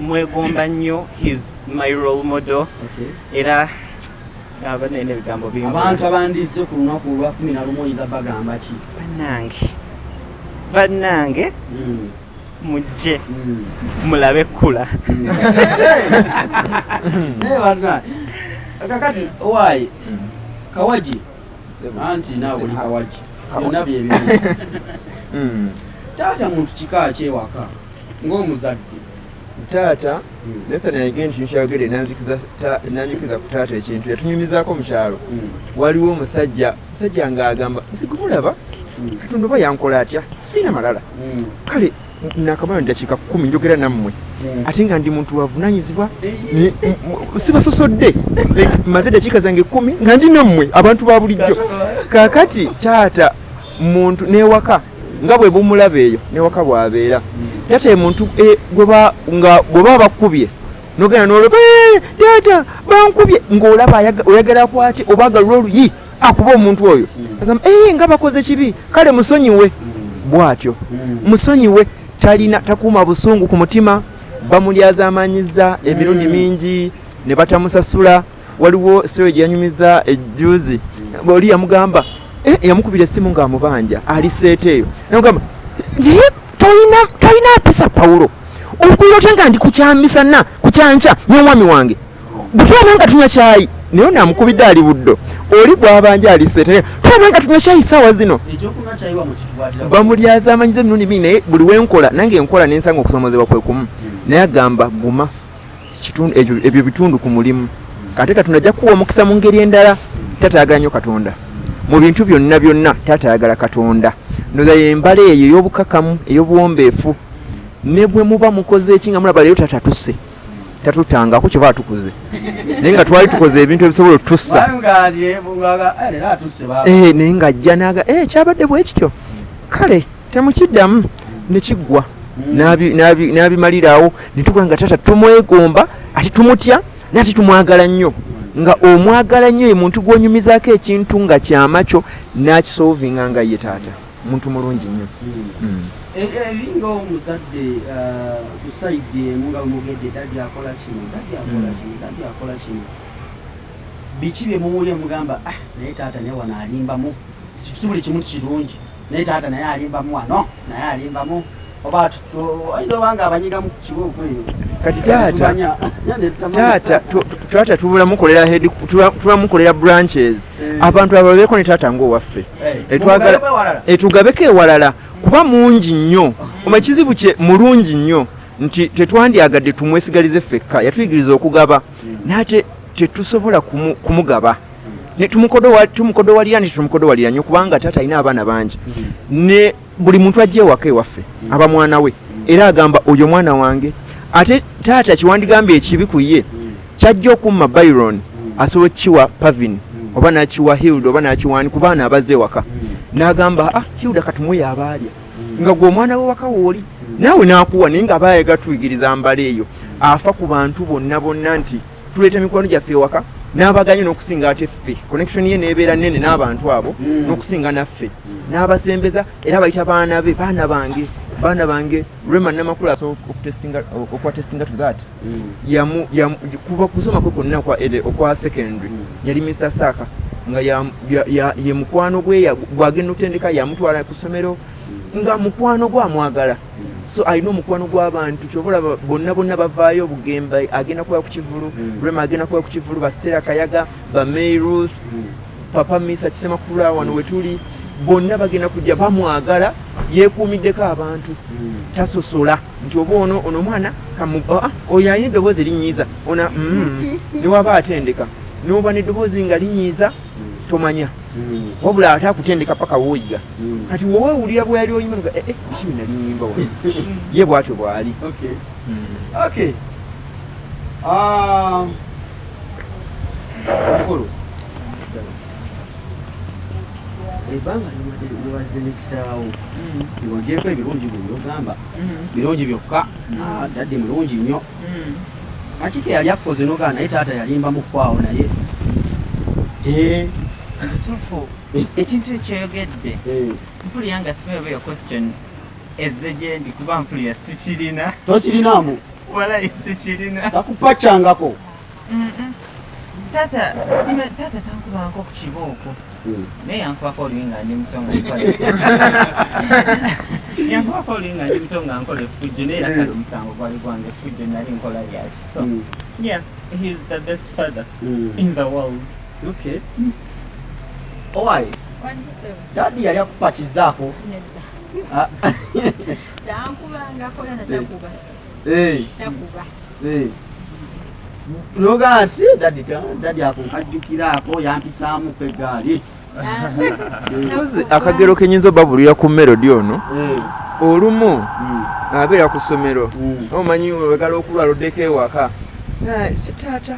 Mwegomba nnyo, he's my role model. Era aba nina ebigambo bingi. Abantu abandize ku lunaku olwa 11, oyinza bagamba ki? Bannange, bannange, mujje mulabe ekkula. Naye banna, kakati owaayi kawagi, anti naawe oli kawagi, byonna byebimu. Taata muntu kika ki ewaka ng'omuzadde? Taata Nathan ayigenda ekintu kyayogedde nanjukiza ku taata ekintu yatunyumizaako mu kyalo. Waliwo omusajja, omusajja ng'agamba, "Nze gumulaba, Katonda oba yankola atya, siina malala. Kale nakamala dakiika 10 njogera nammwe, ate nga ndi muntu wavunanyizibwa, sibasosodde. Like, maze dakiika zange 10 nga ndi nammwe abantu ba bulijjo." Kaakati taata muntu newaka nga bwe bumulaba eyo, newaka bw'abeera. Taata ye muntu nga bwe baba bakubye, nogenda noloba, "Eh, taata bankubye," ng'olaba oyagala akwate oba agalula oluyi akuba omuntu oyo. Agamba, "Eh, nga bakoze kibi, kale musonyiwe." Bw'atyo, musonyiwe. Talina, takuuma busungu ku mutima. Bamulyazamanyiza emirundi mingi ne batamusasula. Waliwo story gye yanyumiza ejjuzi, oli yamugamba, yamukubira essimu ng'amubanja ali seeta eyo, namugamba, "Naye tolina mpisa Pawulo, okulira otya nga ndi kukyamisana kukyanca n'omwami wange, bwe nga tunywa kyayi?" Naye ono amukubidde ali Buddo, oli gwabanja ali seeta, "Tulaba nga tunywa kyayi saawa zino." Ekyokunywa kyayi wamukitwalira. Bamulyazamanyiza emirundi mingi, naye buli wenkola nange enkola nensanga okusomozebwa kwe kumu, naye agamba, "Guma, ebyo bitundu ku mulimu, kate Katonda ajja kuwa omukisa mu ngeri endala." Taata ayagala nnyo Katonda mu bintu byonna byonna. Taata ayagala Katonda noza yembala eyo ey'obukakamu, ey'obuwombeefu. Ne bwe muba mukoze eki nga mulaba leero taata tusse, tatutangako, kyova atukuze, naye nga twali tukoze ebintu ebisobola otussa. Leero atusse ba. Naye ng'ajja naga, "Kyabadde bwe kityo, kale temukiddamu," nekiggwa. N'abimalirawo netukola nga taata tumwegomba, ate tumutya, naye ate tumwagala nnyo. Nga omwagala nnyo, ye muntu gw'onyumizaako ekintu nga kyama kyo n'akisolvinga, nga ye taata muntu mulungi nnyo. Eringa omuzadde ku side emu nga bwemugedde, daddy akola kino, daddy akola kino, daddy akola kino. Biki bye muwulira mugamba, ah, naye taata naye wano alimbamu, si buli kimu kirungi, naye taata naye alimbamu wano, naye alimbamu, oba ayinza oba nga abanyigamu ku kibuuku eyo? Kati taata, taata, taata tubula head, tubula branches. Abantu ababeeko ne taata ng'owaffe. Etugabeko ewalala, kuba mungi nnyo. Oma ekizibu kye mulungi nnyo nti tetwandyagadde tumwesigalize ffekka. Yatuyigiriza okugaba, naye tetusobola kumugaba. Tumukodowalira nti tumukodowalira nnyo, kubanga taata alina abaana bangi, ne buli muntu ajja ewaka ewaffe aba mwana we, era agamba oyo mwana wange. Ate taata kiwandigambye ekibi ku ye, kyajja okumma Byron asobola okukiwa Pavin oba nakiwa Hilda oba nakiwani ku baana abazze ewaka, n'agamba, ah, Hilda katumuye abaalya, nga gwe omwana we waka wooli naawe n'akuwa. Naye nga aba yagatuyigiriza mbala eyo, afa ku bantu bonna bonna, nti tuleeta mikwano gyaffe ewaka n'abaganye n'okusinga ate ffe connection ye n'ebeera nene n'abantu abo n'okusinga naffe, n'abasembeza, era bayita baana be, baana bange, baana bange. Rema Namakula okwa testinga to that, yamu kuva kusoma kwe kwonna okwa secondary yali Mr Saka, nga ye mukwano gwe gwagenda okutendeka, yamutwala ku ssomero nga mukwano gwe amwagala. So alina omukwano gw'abantu, kyoba olaba bonna bonna bavaayo. Obugemba agenda kuba ku kivulu, Rema agenda kuba ku kivulu, Bastera Kayaga, ba May Ruth, Papa Misa Kisemakula, wano wetuli bonna bagenda kujja bamwagala. Yeekuumiddeko abantu, tasosola nti oba ono ono omwana oyo alina eddoboozi erinyiiza ona, newaba atendeka noba n'eddoboozi nga linyiiza tomanya, wabula ate akutendeka paka wooyiga. Kati wowe owulira bwe yali oyimba nga, eh, eh, biki bye nali nyimba wano? Ye bwatyo bw'ali. Okay. Ah, mukulu, ebbanga limadde liwazze ne kitaawo, ng'ogyeko ebirungi buli ogamba birungi byokka. Ah, daddy mulungi nnyo. Akike yali akukoze nogaa, naye taata yalimba mukwawo naye. Kituufu ekintu ekyoyogedde. Mpulira nga simanyi yo question ezze gyendi, kuba mpulira sikirina. Tokirinaamu? Walayi sikirina. Takupacyangako? Taata taata tankubangako ku kibooko, naye yankubako oluyi nga ndi muto nga nkola, yankubako oluyi nga ndi muto nga nkola effujjo, naye era kale omusango gwali gwange, effujjo nali nkola lyaki. So yeah, he is the best father in the world. Okay, owai, daddy yali akupakizaako? Nedda. Tankubangako, era takuba. Takuba. Nogaa nti daddy daddy ako nkajjukiraako, yampisaamu ku eggaali. Mpozi akagero kenyinza obabulira ku Melody ono, olumu abeera ku ssomero, omanyi wegala okulwala oddeko ewaka. Taata,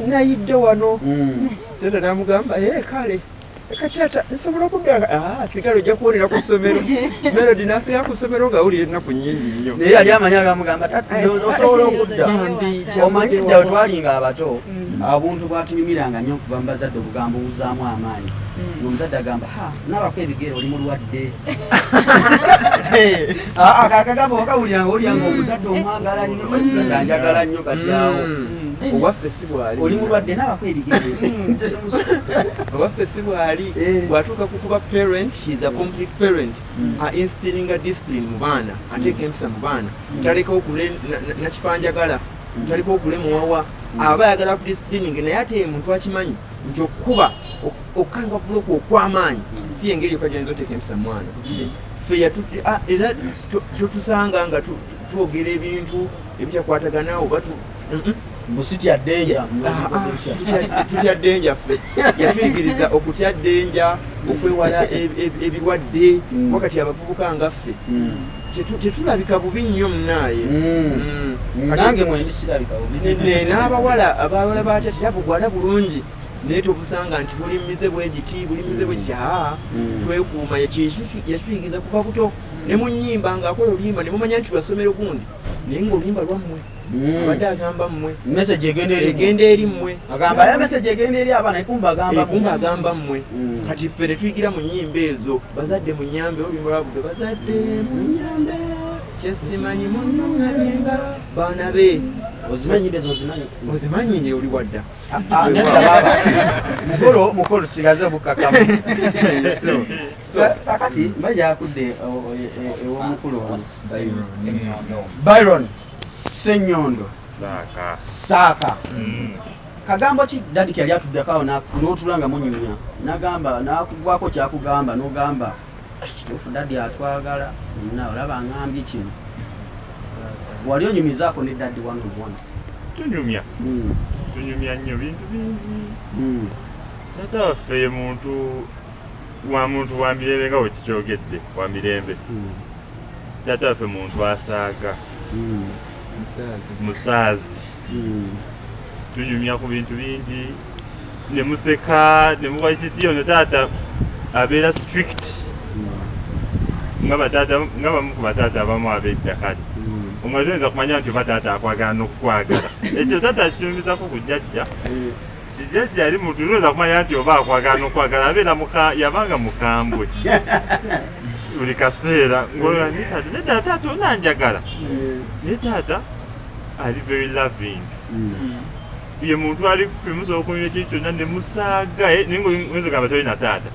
nayidde wano." Taata namugamba, "E kale kati taata nsobola okudda?" "Ah, sigala, ojja kuwulira ku ssomero." Melody nasigala ku ssomero ng'awulira ennaku nnyingi nnyo. Naye yali amanyi agamugamba, "Taata, ndowooza osobola okudda." Bambi, Omanyi dda we twalinga abato, obuntu bwatunyumiranga nnyo okuva mu bazadde, obugambo obuzaamu amaanyi, ngaomuzadde agamba, "Ha, nabako ebigere, oli mulwadde." Ah, ah, akagambo wakawulira nga owulira nga omuzadde omwagala nnyo, omuzadde anjagala nnyo. Kati awo Owaffe si bwali. "Oli mulwadde, nabako ebigere." Owaffe si bwali. Bw'atuuka ku kuba parent, he is a complete parent, a instillinga discipline mu baana, ateeka empisa mu baana, taleka okule nakifanjagala, taleka okule muwawa, aba ayagala ku disciplining. Naye ate muntu akimanyi nti okukuba, okukangavula okwo okw'amaanyi si engeri yokka gyayinza oteeka empisa mu mwana. Ffe era totusanga nga twogera ebintu ebitakwatagana oba Busitya ddenja. Ah, ah, tutya ddenja. Ffe yatuyigiriza okutya ddenja, okwewala ebirwadde. Wakati abavubuka nga ffe tetulabika bubi nnyo munaaye. Nange mwendi sirabika bubi. N'abawala, abawala batya tebugwala bulungi, naye tobusanga nti buli mize bwegiti, buli mize bwegiti. Aa, twekuuma. Yakituyigiriza kuva buto. Ne mu nnyimba ng'akola oluyimba ne mumanya nti lwasomero gundi, naye ng'oluyimba lwammwe, abadde agamba mmwe. Message egenda eri Egenda eri mmwe. Agamba ya message egenda eri abaana, ekumba agamba. Ekumba agamba mmwe. Kati ffe ne tuyigira mu nnyimba ezo, "Bazadde munyambe", oluyimba lwabudde, "Bazadde munyambe, kyesimanyi munuŋŋamyenga baana be." Ozimanyi enyimba ezo, ozimanyi? Ozimanyi ne oli wadda. Ah, ah, nedda baaba, mukolo mukolo, sigaze obukakamu. Kakati mba gyakudde ew'omukulu wano Byron Ssenyondo. Saaka. Saaka. Kagambo ki daddy yali atuddeko awo n'otula nga munyumya, nagamba nakugwako kyakugamba, n'ogamba, "Ah, kituufu daddy atwagala na olaba aŋambye kino"? Wali onyumizaako ne daddy one on one? Tunyumya. Tunyumya nnyo bintu bingi. Taata waffe ye muntu wa muntu wa mirembe, nga wekikyogedde, wa mirembe. Taata waffe muntu asaaga, musaazi. Tunyumya ku bintu bingi ne museka ne mukola kisi. Ono taata abeera strict nga bataata, nga bamu ku bataata abamu ab'edda. Kale omwe toyinza kumanya nti oba taata akwagala n'okukwagala. Ekyo taata akinyumizako ku jjajja. Jjajja ali muntu toyinza kumanya nti oba akwagala n'okwagala. Abeera yabanga mukambwe buli kaseera, ng'ola naye taata, nedda taata onanjagala. Naye taata ali very loving. Ye muntu ali free, musobola okunywa ekintu kyonna ne musaaga. Naye ngaoyinza ogamba tolina taata,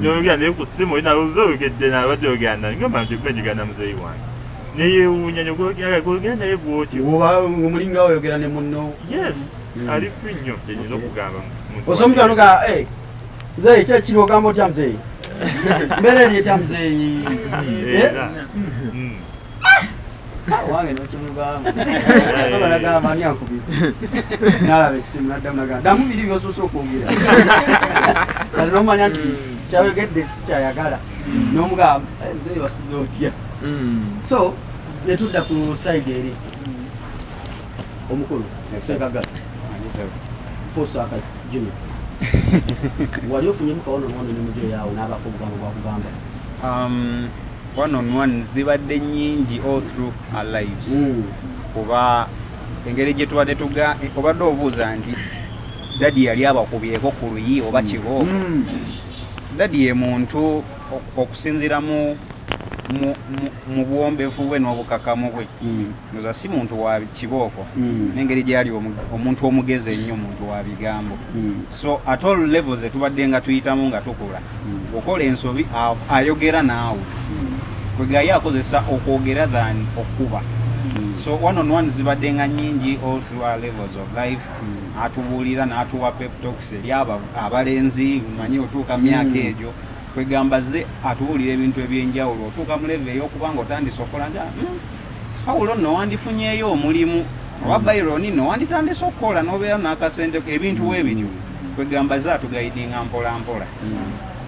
noyogera naye ku ssimu, olina oza oyogedde naye, obadde oyogera naye, ngamba nti njogera na muzeeyi wange, neyewuunya nyo gwogera naye bwotyo. Oba mulinga oyogera ne munno. Yes, ali free nnyo, kyenyinza okugamba muntu. Osomuka noga, "Muzeeyi, ki ekiri?" Ogamba otya muzeeyi? Mbeera eri etya muzeeyi? Era Wange nokimugamba soka, nagamba ani ankubira, nalaba essimu, naddamu nagamba, "Ddamu biri byosoose okwogera." Kati nomanya nti kyayogedde si kyayagala, nomugamba, "Eh, muzeeyi, wasuze otya?" So netudda ku side eri, omukulu Sekagala Posaka Junior, wali ofunyemu kawononono ne muzeeyi awo n'abako obugambo bwakugamba? One on one zibadde nnyingi all through our lives, kuba engeri gye tubadde tuga obadde obuuza nti daddy yali abakubyeko ku luyi oba kibooko. Daddy ye muntu okusinziira mu buwombeefu bwe n'obukakamu bwe, ndoza si muntu wa kibooko, n'engeri gyali omuntu omugezi ennyo, muntu wa bigambo. So at all levels etubadde nga tuyitamu nga tukula, okola ensobi ayogera naawe, kwegaye akozesa okwogera than okuba. So one on one zibadde nga nnyingi all through our levels of life. Atubuulira n'atuwa pep talks eri abalenzi, manyi otuuka myaka egyo, kwegamba ze atubuulira ebintu ebyenjawulo. Otuuka mu level ey'okuba nga otandise okukola nti, "Pawulo nno wandifunyeeyo omulimu," oba "Byron nno wanditandise okukola n'obeera n'akasente," ebintu bwe bityo. Kwegamba ze atuguidinga mpola mpola.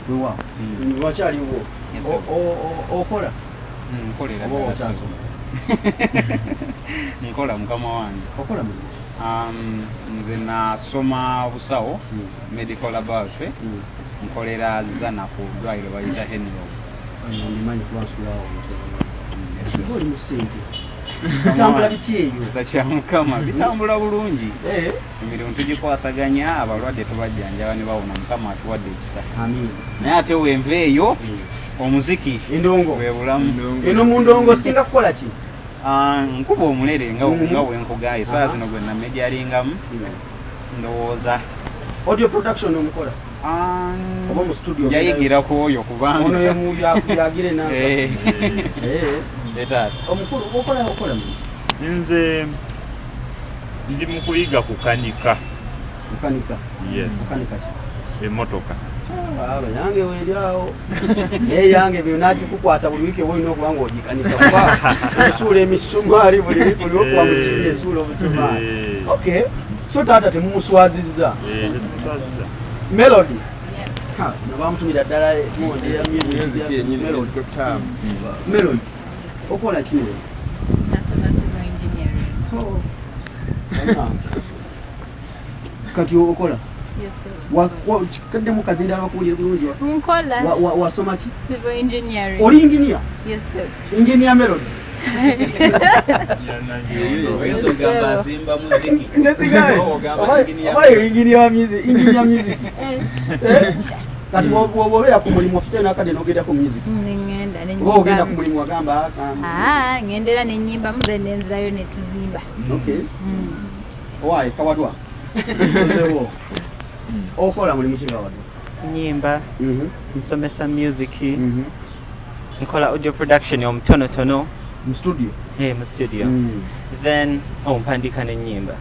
Weewaawo, wakyaliwo? Yes, sir. Okola? Nkolera Oba ddala. okyasoma? Nkola, mukama wange. Okola mulimu ki? Nze nasoma busawo, medical laboratory. Nkolera Zana ku ddwaliro bayita Henlo. Ndimanyi kuba nsulawo nti oli mu ssente. Bitambula biti eyo? Kisa kya Mukama, bitambula bulungi. Emirimu tugikwasaganya, abalwadde tubajjanjaba ne bawona. Mukama atuwadde ekisa. Amin. Naye ate wenva eyo, omuziki. Endongo. Bwe bulamu. Eno mu ndongo singa kukola ki? Ah, nkuba omulere nga nga wenkugaye esaawa zino gwe namejaringamu, ndowooza. Audio production omukola oba mu studio? Yayigira ku oyo kubanga Ono yagira enanga. Eh. Taata. Omukulu, okola muki? Nze ndi mu kuyiga kukanika. Mukanika? Yes. Mukanika ki? Emmotoka. Aba yange weeri awo, naye yange byo nagikukwasa buli wiiki, oba olina okuba nga ogikanika, kuba esuula emisumaali buli buli okuba mu kibya esuula obusumaali. Okay, so taata temumuswazizza? Eh, tetumuswaziza. Melody. Ha, nabamutumira ddala monde ya music ya Melody. Melody, okola ki, Melody? Nasoma civil engineering. Kati okola? Yes, sir. Kaddemu kazindala bakuwulire bulungi. Nkola. Wasoma ki? Civil engineering. Oli engineer? Yes, sir. Engineer Melody. Oyinza ogamba azimba muziki. Nesigaye. Oba ogamba engineer. Oba engineer wa music, engineer music. Eh? Kati bw'obeera ku mulimu ofise nakadde n'ogenda ku music? Nengenda. Oba ogenda ku mulimu wagamba Ah, ngendera nenyimbamu, then nenzirayo netuzimba. Okay. Owaaye Kawadwa, ozewo okola mulimu ki Kawadwa? Nyimba, nsomesa music, nkola audio production omutonotono. Mu studio? Eh, mu studio. Then oh, mpandiika n'ennyimba.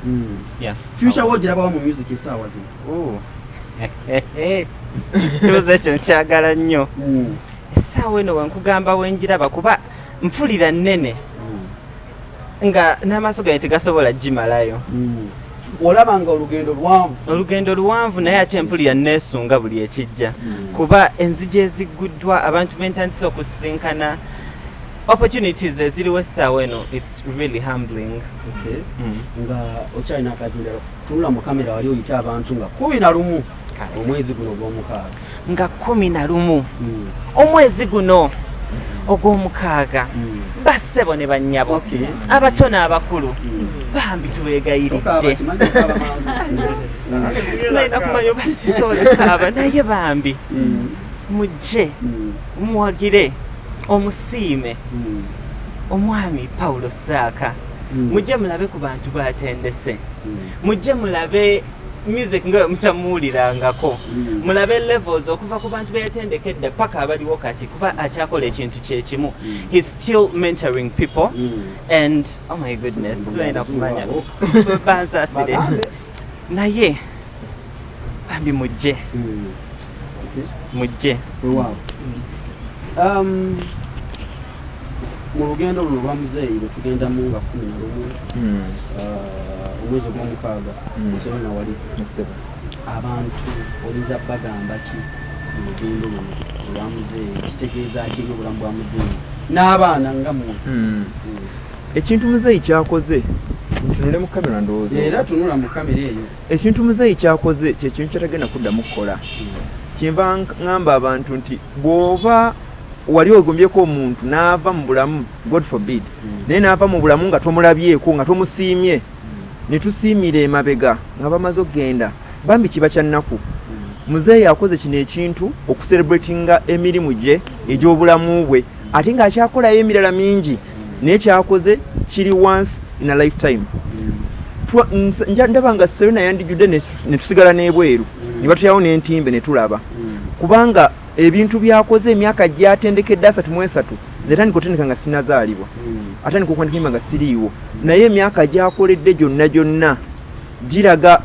Yeah. Future wo ogirabawo mu music essaawa zino? Ooh. Kibuuzo ekyo nkyagala nnyo. Essaawa eno wenkugamba wenjiraba, kuba mpulira nnene nga n'amaaso gange tegasobola gimalayo. Olaba nga olugendo lwanvu. Olugendo luwanvu, naye ate mpulira neesunga buli ekijja, kuba enzigi ezigguddwa, abantu bentandise okusisinkana, opportunities eziriwo essaawa eno, it's really humbling. Okay. Nga okyalina akazindalo, tunula mu kamera wali oyite abantu nga 11 omwezi guno ogw'omukaaga. Nga 11 omwezi guno ogw'omukaaga, bassebo ne bannyabo, abato n'abakulu, bambi tubeegayiridde. Tokaaba, kimanyi okaaba mangu. Sinalina kumanya oba sisobola kaaba, naye bambi mujje muwagire, omusiime omwami Paulo Saaka. Mujje mulabe ku bantu batendese, mujje mulabe music nga mutamuwulirangako, mulabe levels okuva ku bantu beyatendeka edda paka abaliwo kati, kuba akyakola ekintu kyekimu. He's still mentoring people and oh my goodness, sinalina kumanya, bansaasire, naye bambi mujje, mujje. Weewaawo. Mu lugendo luno olwa muzeeyi bwe tugendamu nga 11 omwezi ogw'omukaaga, Serena, wali abantu oyinza bagamba ki mu lugendo luno olwa muzeeyi? Kitegeeza ki eri obulamu bwa muzeeyi n'abaana nga mmwe? Ekintu muzeeyi kyakoze, ntunule mu kamera ndowooza. Era tunula mu kamera eyo. Ekintu muzeeyi kyakoze kyekintu kyatagenda kuddamu kukola. Kyenva ŋŋamba abantu nti bw'oba wali ogombyeko omuntu n'ava mu bulamu, God forbid, naye n'ava mu bulamu nga tomulabyeko, nga tomusiimye, ne tusiimira emabega nga bamaze okugenda, bambi kiba kya nnaku. Muzeeyi akoze kino ekintu okucelebratinga emirimu gye egy'obulamu bwe, ate ng'akyakolayo emirala mingi, naye kyakoze kiri once in a lifetime. Ndaba nga Serena yandijjudde ne tusigala n'ebweru ne batulyawo n'entimbe ne tulaba, kubanga ebintu byakoze emyaka gyatendekedde 33, nze tandika otendeka nga sinazaalibwa, atandika okuwandika enyimba nga siriiwo, naye emyaka gyakoledde gyonna gyonna giraga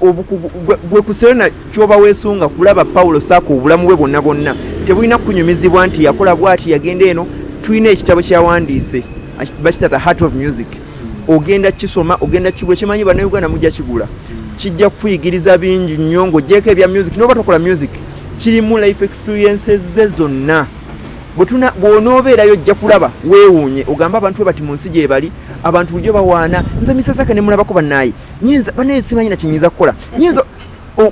obukugu gwe ku Serena. Kyoba weesunga kulaba Paulo Saaka obulamu bwe bwonna bwonna tebulina kunyumizibwa nti yakola bwati, yagenda eno. Tulina ekitabo kyawandiise bakita The Heart of Music. Ogenda kisoma, ogenda kigula, kimanyi Bannayuganda mujja kigula, kijja kukuyigiriza bingi nnyo ng'ogyeko ebya music. Noba tokola music, kirimu life experiences ze zonna. Bw'onoobeerayo ojja kulaba weewuunye, ogambe abantu bwe bati mu nsi gye bali. Abantu bulijjo bawaana, nze Misasaka ne mulabako bannaaye, nyinza banaye simanyi na kyenyinza kukola, nyinza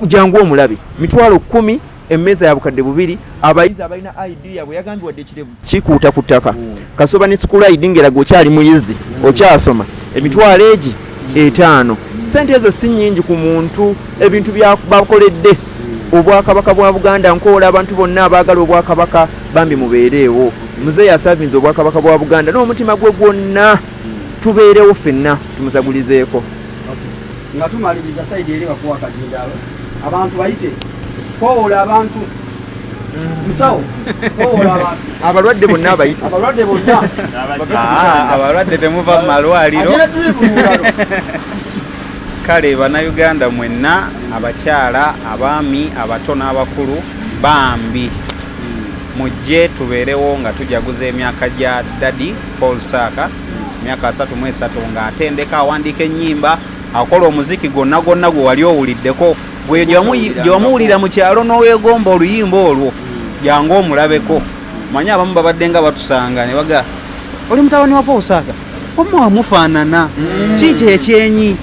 jangu omulabe. 10,000, emmeeza ya 2000. Abayizi abalina ID yabwe, yagambye wadde ekirevu kikuuta ku ttaka, kasoba ne school ID ng'eraga okyali muyizi okyasoma, egi 50,000. Sente ezo si nnyingi ku muntu ebintu bakoledde obwakabaka bwa Buganda. Nkoola abantu bonna abaagala obwakabaka, bambi mubeereewo. Muzeeyi asavinze obwakabaka bwa Buganda n'omutima gwe gwonna, tubeerewo ffenna tumusagulizeeko. Nga tumaliriza, side eri bakuwa akazindaalo, abantu bayite, kowoola abantu, musawo, kowoola abantu. Abalwadde bonna abayite. Abalwadde bonna. Ah, abalwadde temuva mu malwaliro. Ate tuli ku ngalo. Kale Bannayuganda mwenna, abakyala, abaami, abato n'abakulu, bambi mujje tubeerewo nga tujaguza emyaka gya Daddy Paul Saaka, emyaka 33 ng'atendeka, awandiika ennyimba, akola omuziki gwonna gwonna gwe wali owuliddeko, gwe gye wamuwulira mu kyalo n'oweegomba oluyimba olwo, jangu omulabeko. Manyi abamu babadde nga batusanga ne baga, "Oli mutabani wa Paul Saaka, omma wamufaanana kiiki ekyenyi?"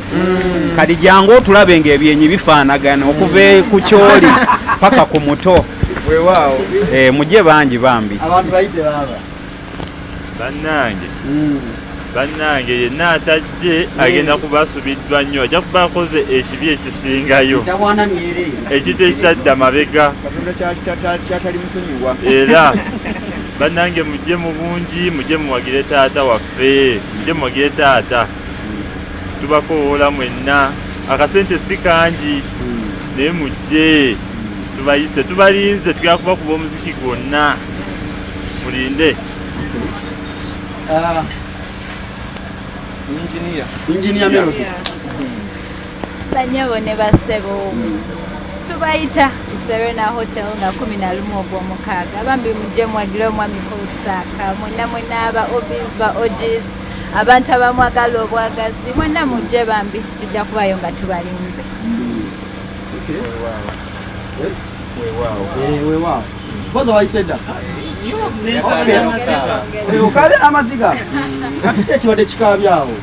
Kati jangu otulabe ng'ebyenyi bifaanagana okuva ku kyoli paka ku muto. Weewaawo. Eh, mujje bangi bambi. Abantu bayite baaba. Bannange, bannange, yenna atajje agenda kuba asubiddwa nnyo, ajja kuba akoze ekibi ekisingayo. Tawaana myere. Ekintu ekitadda mabega. Katonda kyatali musonyiwa. Era bannange mujje mu bungi, mujje muwagire taata waffe, mujje muwagire taata. Tubakowoola mwenna, akasente si kangi, naye mujje, tubayise, tubalinze, tugenda kubakuba omuziki gwonna, mulinde. Engineer Melody. Banyabo ne bassebo, tubayita ku Serena Hotel nga 11 ogw'omukaaga. Bambi mujje mwagire omwami Paul Saaka, mwenna mwenna aba OBs, ba OGs, abantu abamwagala obwagazi, mwenna mujje bambi, tujja kubayo nga tubalinze. Weewaawo. Mpozi wayise dda. Okaabya n'amaziga. Kati ki ekibadde kikaabyawo?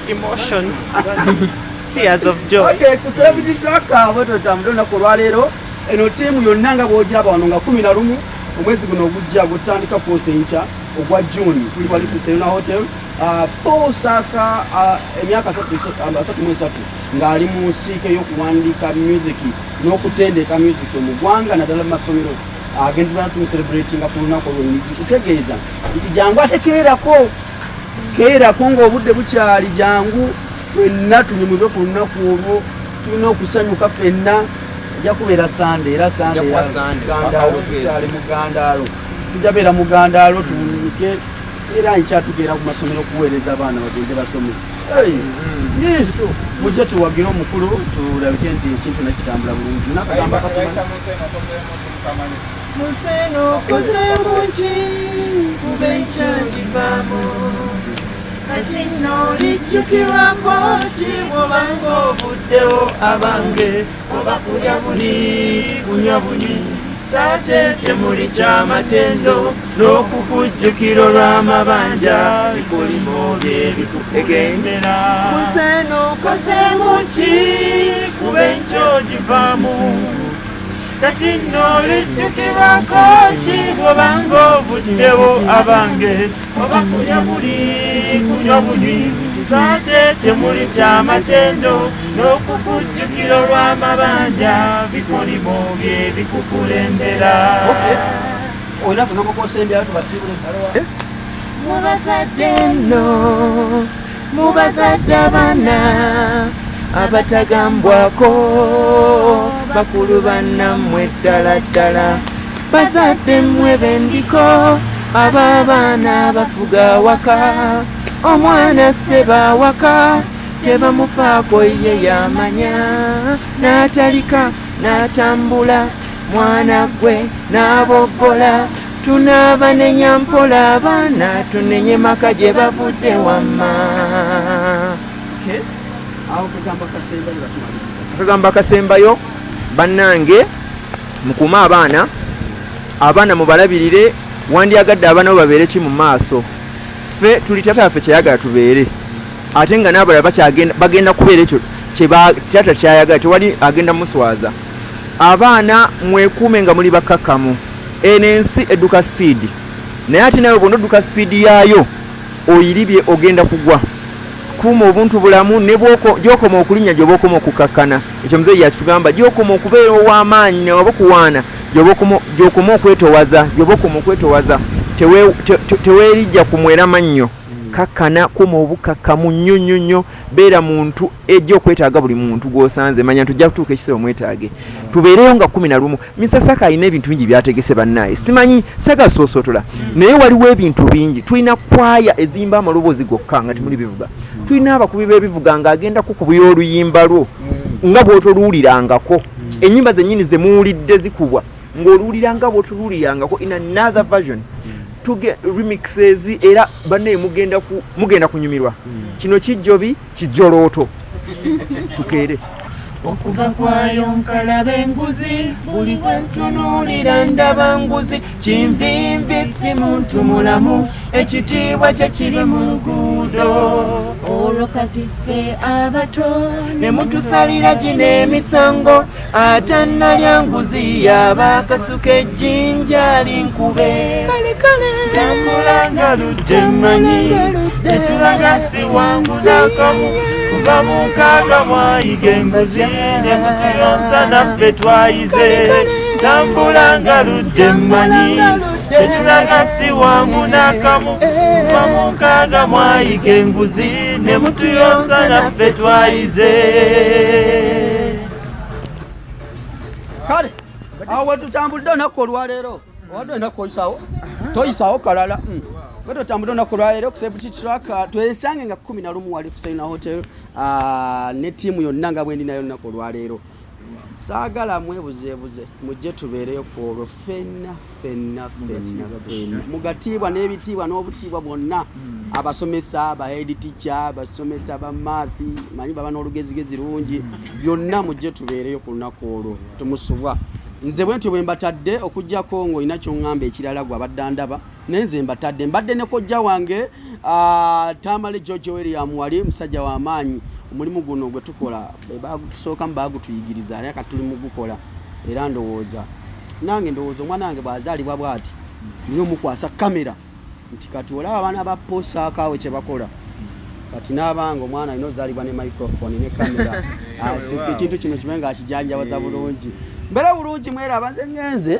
Emotion. Tears of joy. Okay, ku Celebrity Track bwe tutambule olunaku olwaleero, eno ttiimu yonna nga bw'ogiraba wano nga 11 omwezi guno ogujja gutandika kwosa enkya ogwa June, tuli wali ku Serena Hotel. Paul Saaka, emyaka 33 ng'ali mu nsiike y'okuwandiika music n'okutendeka music mu ggwanga, naddala mu masomero. Agenda tumucelebratinga ku lunaku olwo, kutegeeza nti jangu ate keerako, keerako ng'obudde bukyali, jangu ffenna tunyumirwe ku lunaku olwo, tulina okusanyuka ffenna. Ejja kubeera Sande, era Sande Gandaalo, tukyali mu Gandaalo, tujja beera mu Gandaalo tunyuke, era nkya tugenda ku masomero okuweereza abaana bagende basome. Yes, mujje tuwagire omukulu, tulabike nti ekintu nakitambula bulungi. Nakagamba kasoma Museno kozeemu ki kuba enkyagivaamu, kati nno lijjukirwako ki bw'obanga ovuddewo abange, oba kulya buli kunywa bunywi, saate temuli kyamatendo n'okukujjukira olw'amabanja, bikolimo bye bikukugendera. Museno kozeemu ki kuba enkyogivaamu, kati nno lijjukirwako ki bw'obanga ovuddewo abange, oba kulya buli kunywa bunywi, saate temuli kyamatendo n'okukujjukira olw'amabanja, bikolimo bye bikukulembera. Olina akagambo k'osembyayo tubasiibule? Mubazadde nno, mubazadde abaana abatagambwako, bakulu bannammwe ddala ddala, bazadde mmwe bendiko ab'abaana bafuga waka, omwana sseba waka tebamufaako ye yamanya, n'atalika n'atambula, mwana gwe n'aboggola, tunaabanenya mpola abaana, tunenye maka gye bavudde wamma. Awo kagamba kasembayo batumaliriza. Akagamba akasembayo, bannange mukuume abaana, abaana mubalabirire. Wandyagadde abaana bo babeere ki mu maaso? Ffe tuli taata waffe kyeyagala tubeere, ate nga n'abalala bagenda kubeera ekyo taata kyayagala, tewali agenda muswaza. Abaana mwekuume nga muli bakkakkamu. Eno ensi edduka sipiidi, naye ate nawe bw'onodduka odduka sipiidi yaayo oyiribye, ogenda kugwa. Kuuma obuntu bulamu, ne gy'okoma okulinnya gy'oba okoma okukakkana. Ekyo muzeeyi yakitugamba, gy'okoma okubeera ow'amaanyi newaba okuwaana, gy'okoma okwetowaza, gy'oba okoma okwetowaza, teweerijja kumwera mannyo. Kakkana, kuuma obukakkamu nnyo nnyo nnyo, beera muntu ejja okwetaaga buli muntu gw'osanze, manya nti ojja kutuuka ekiseera omwetaage. Tubeereyo nga 11. Mr Saka alina ebintu bingi byategese bannaye, simanyi sagasoosotola, naye waliwo ebintu bingi. Tulina kwaya eziyimba amaloboozi gokka nga temuli bivuga, tulina abakubi b'ebivuga ng'agenda kukubuya oluyimba lwo nga bw'otoluwulirangako, ennyimba zennyini ze muwulidde zikubwa ng'oluwulira nga bw'otoluwulirangako in another version, tuge remixes, era bannaye mugenda kunyumirwa. Kino kijjobi kijjolooto, tukeere. Okuva kwayo nkalaba enguzi, buli gwe ntunuulira ndaba nguzi, kinvinvi si muntu mulamu, ekitiibwa kye kiri mu luguudo. Olwo kati ffe abato ne mutusalira gino emisango, atannalya nguzi yaba akasuka ejjinja linkube. Tambula nga ludde mmanyi, tetulaga si wangu n'akamu, kuva mu nkaaga mwayiga enguzi, ne mutuyonsa naffe twayize. Tambula nga ludde mmanyi tetulaga si wangu n'akamu. Kuva mu 60 mwayiga enguzi ne mutuyonsa, naffe twayize. Kale awo wetutambudde olunaku olwaleero, obadde olina koyisawo toyisawo kalala. Bwe tutambudde olunaku olwaleero ku Celebrity Track, twesange nga 11 wali ku Serena Hotel, ne ttiimu yonna nga bwendi nayo olunaku olwaleero. Saagala mwebuzeebuze, mujje tubeereyo ku olwo ffenna ffenna ffenna ffenna mugatiibwa n'ebitiibwa n'obutiibwa bwonna. Abasomesa, ba head teacher, abasomesa ba math, manyi baba n'olugezigezi lungi, byonna mujje tubeereyo ku lunaku olwo, tumusubwa. Nze bwe ntyo bwe mbatadde, okugjako ng'olina kyoŋŋamba ekirala gwe abadde andaba, naye nze mbatadde. Mbadde ne kojja wange, Tamale George William, wali musajja w'amaanyi. Omulimu guno gwe tukola be bagutusookamu, bagutuyigiriza, naye kati tuli mu gukola. Era ndowooza nange, ndowooza omwana wange bw'azaalibwa bw'ati nina omukwasa kamera nti kati olaba abaana ba posaakaawe kye bakola. Kati n'abanga omwana alina ozaalibwa ne microphone ne kamera, ekintu kino kibe nga akijanjabaza bulungi. Mbeera bulungi, mweraba, nze ngenze.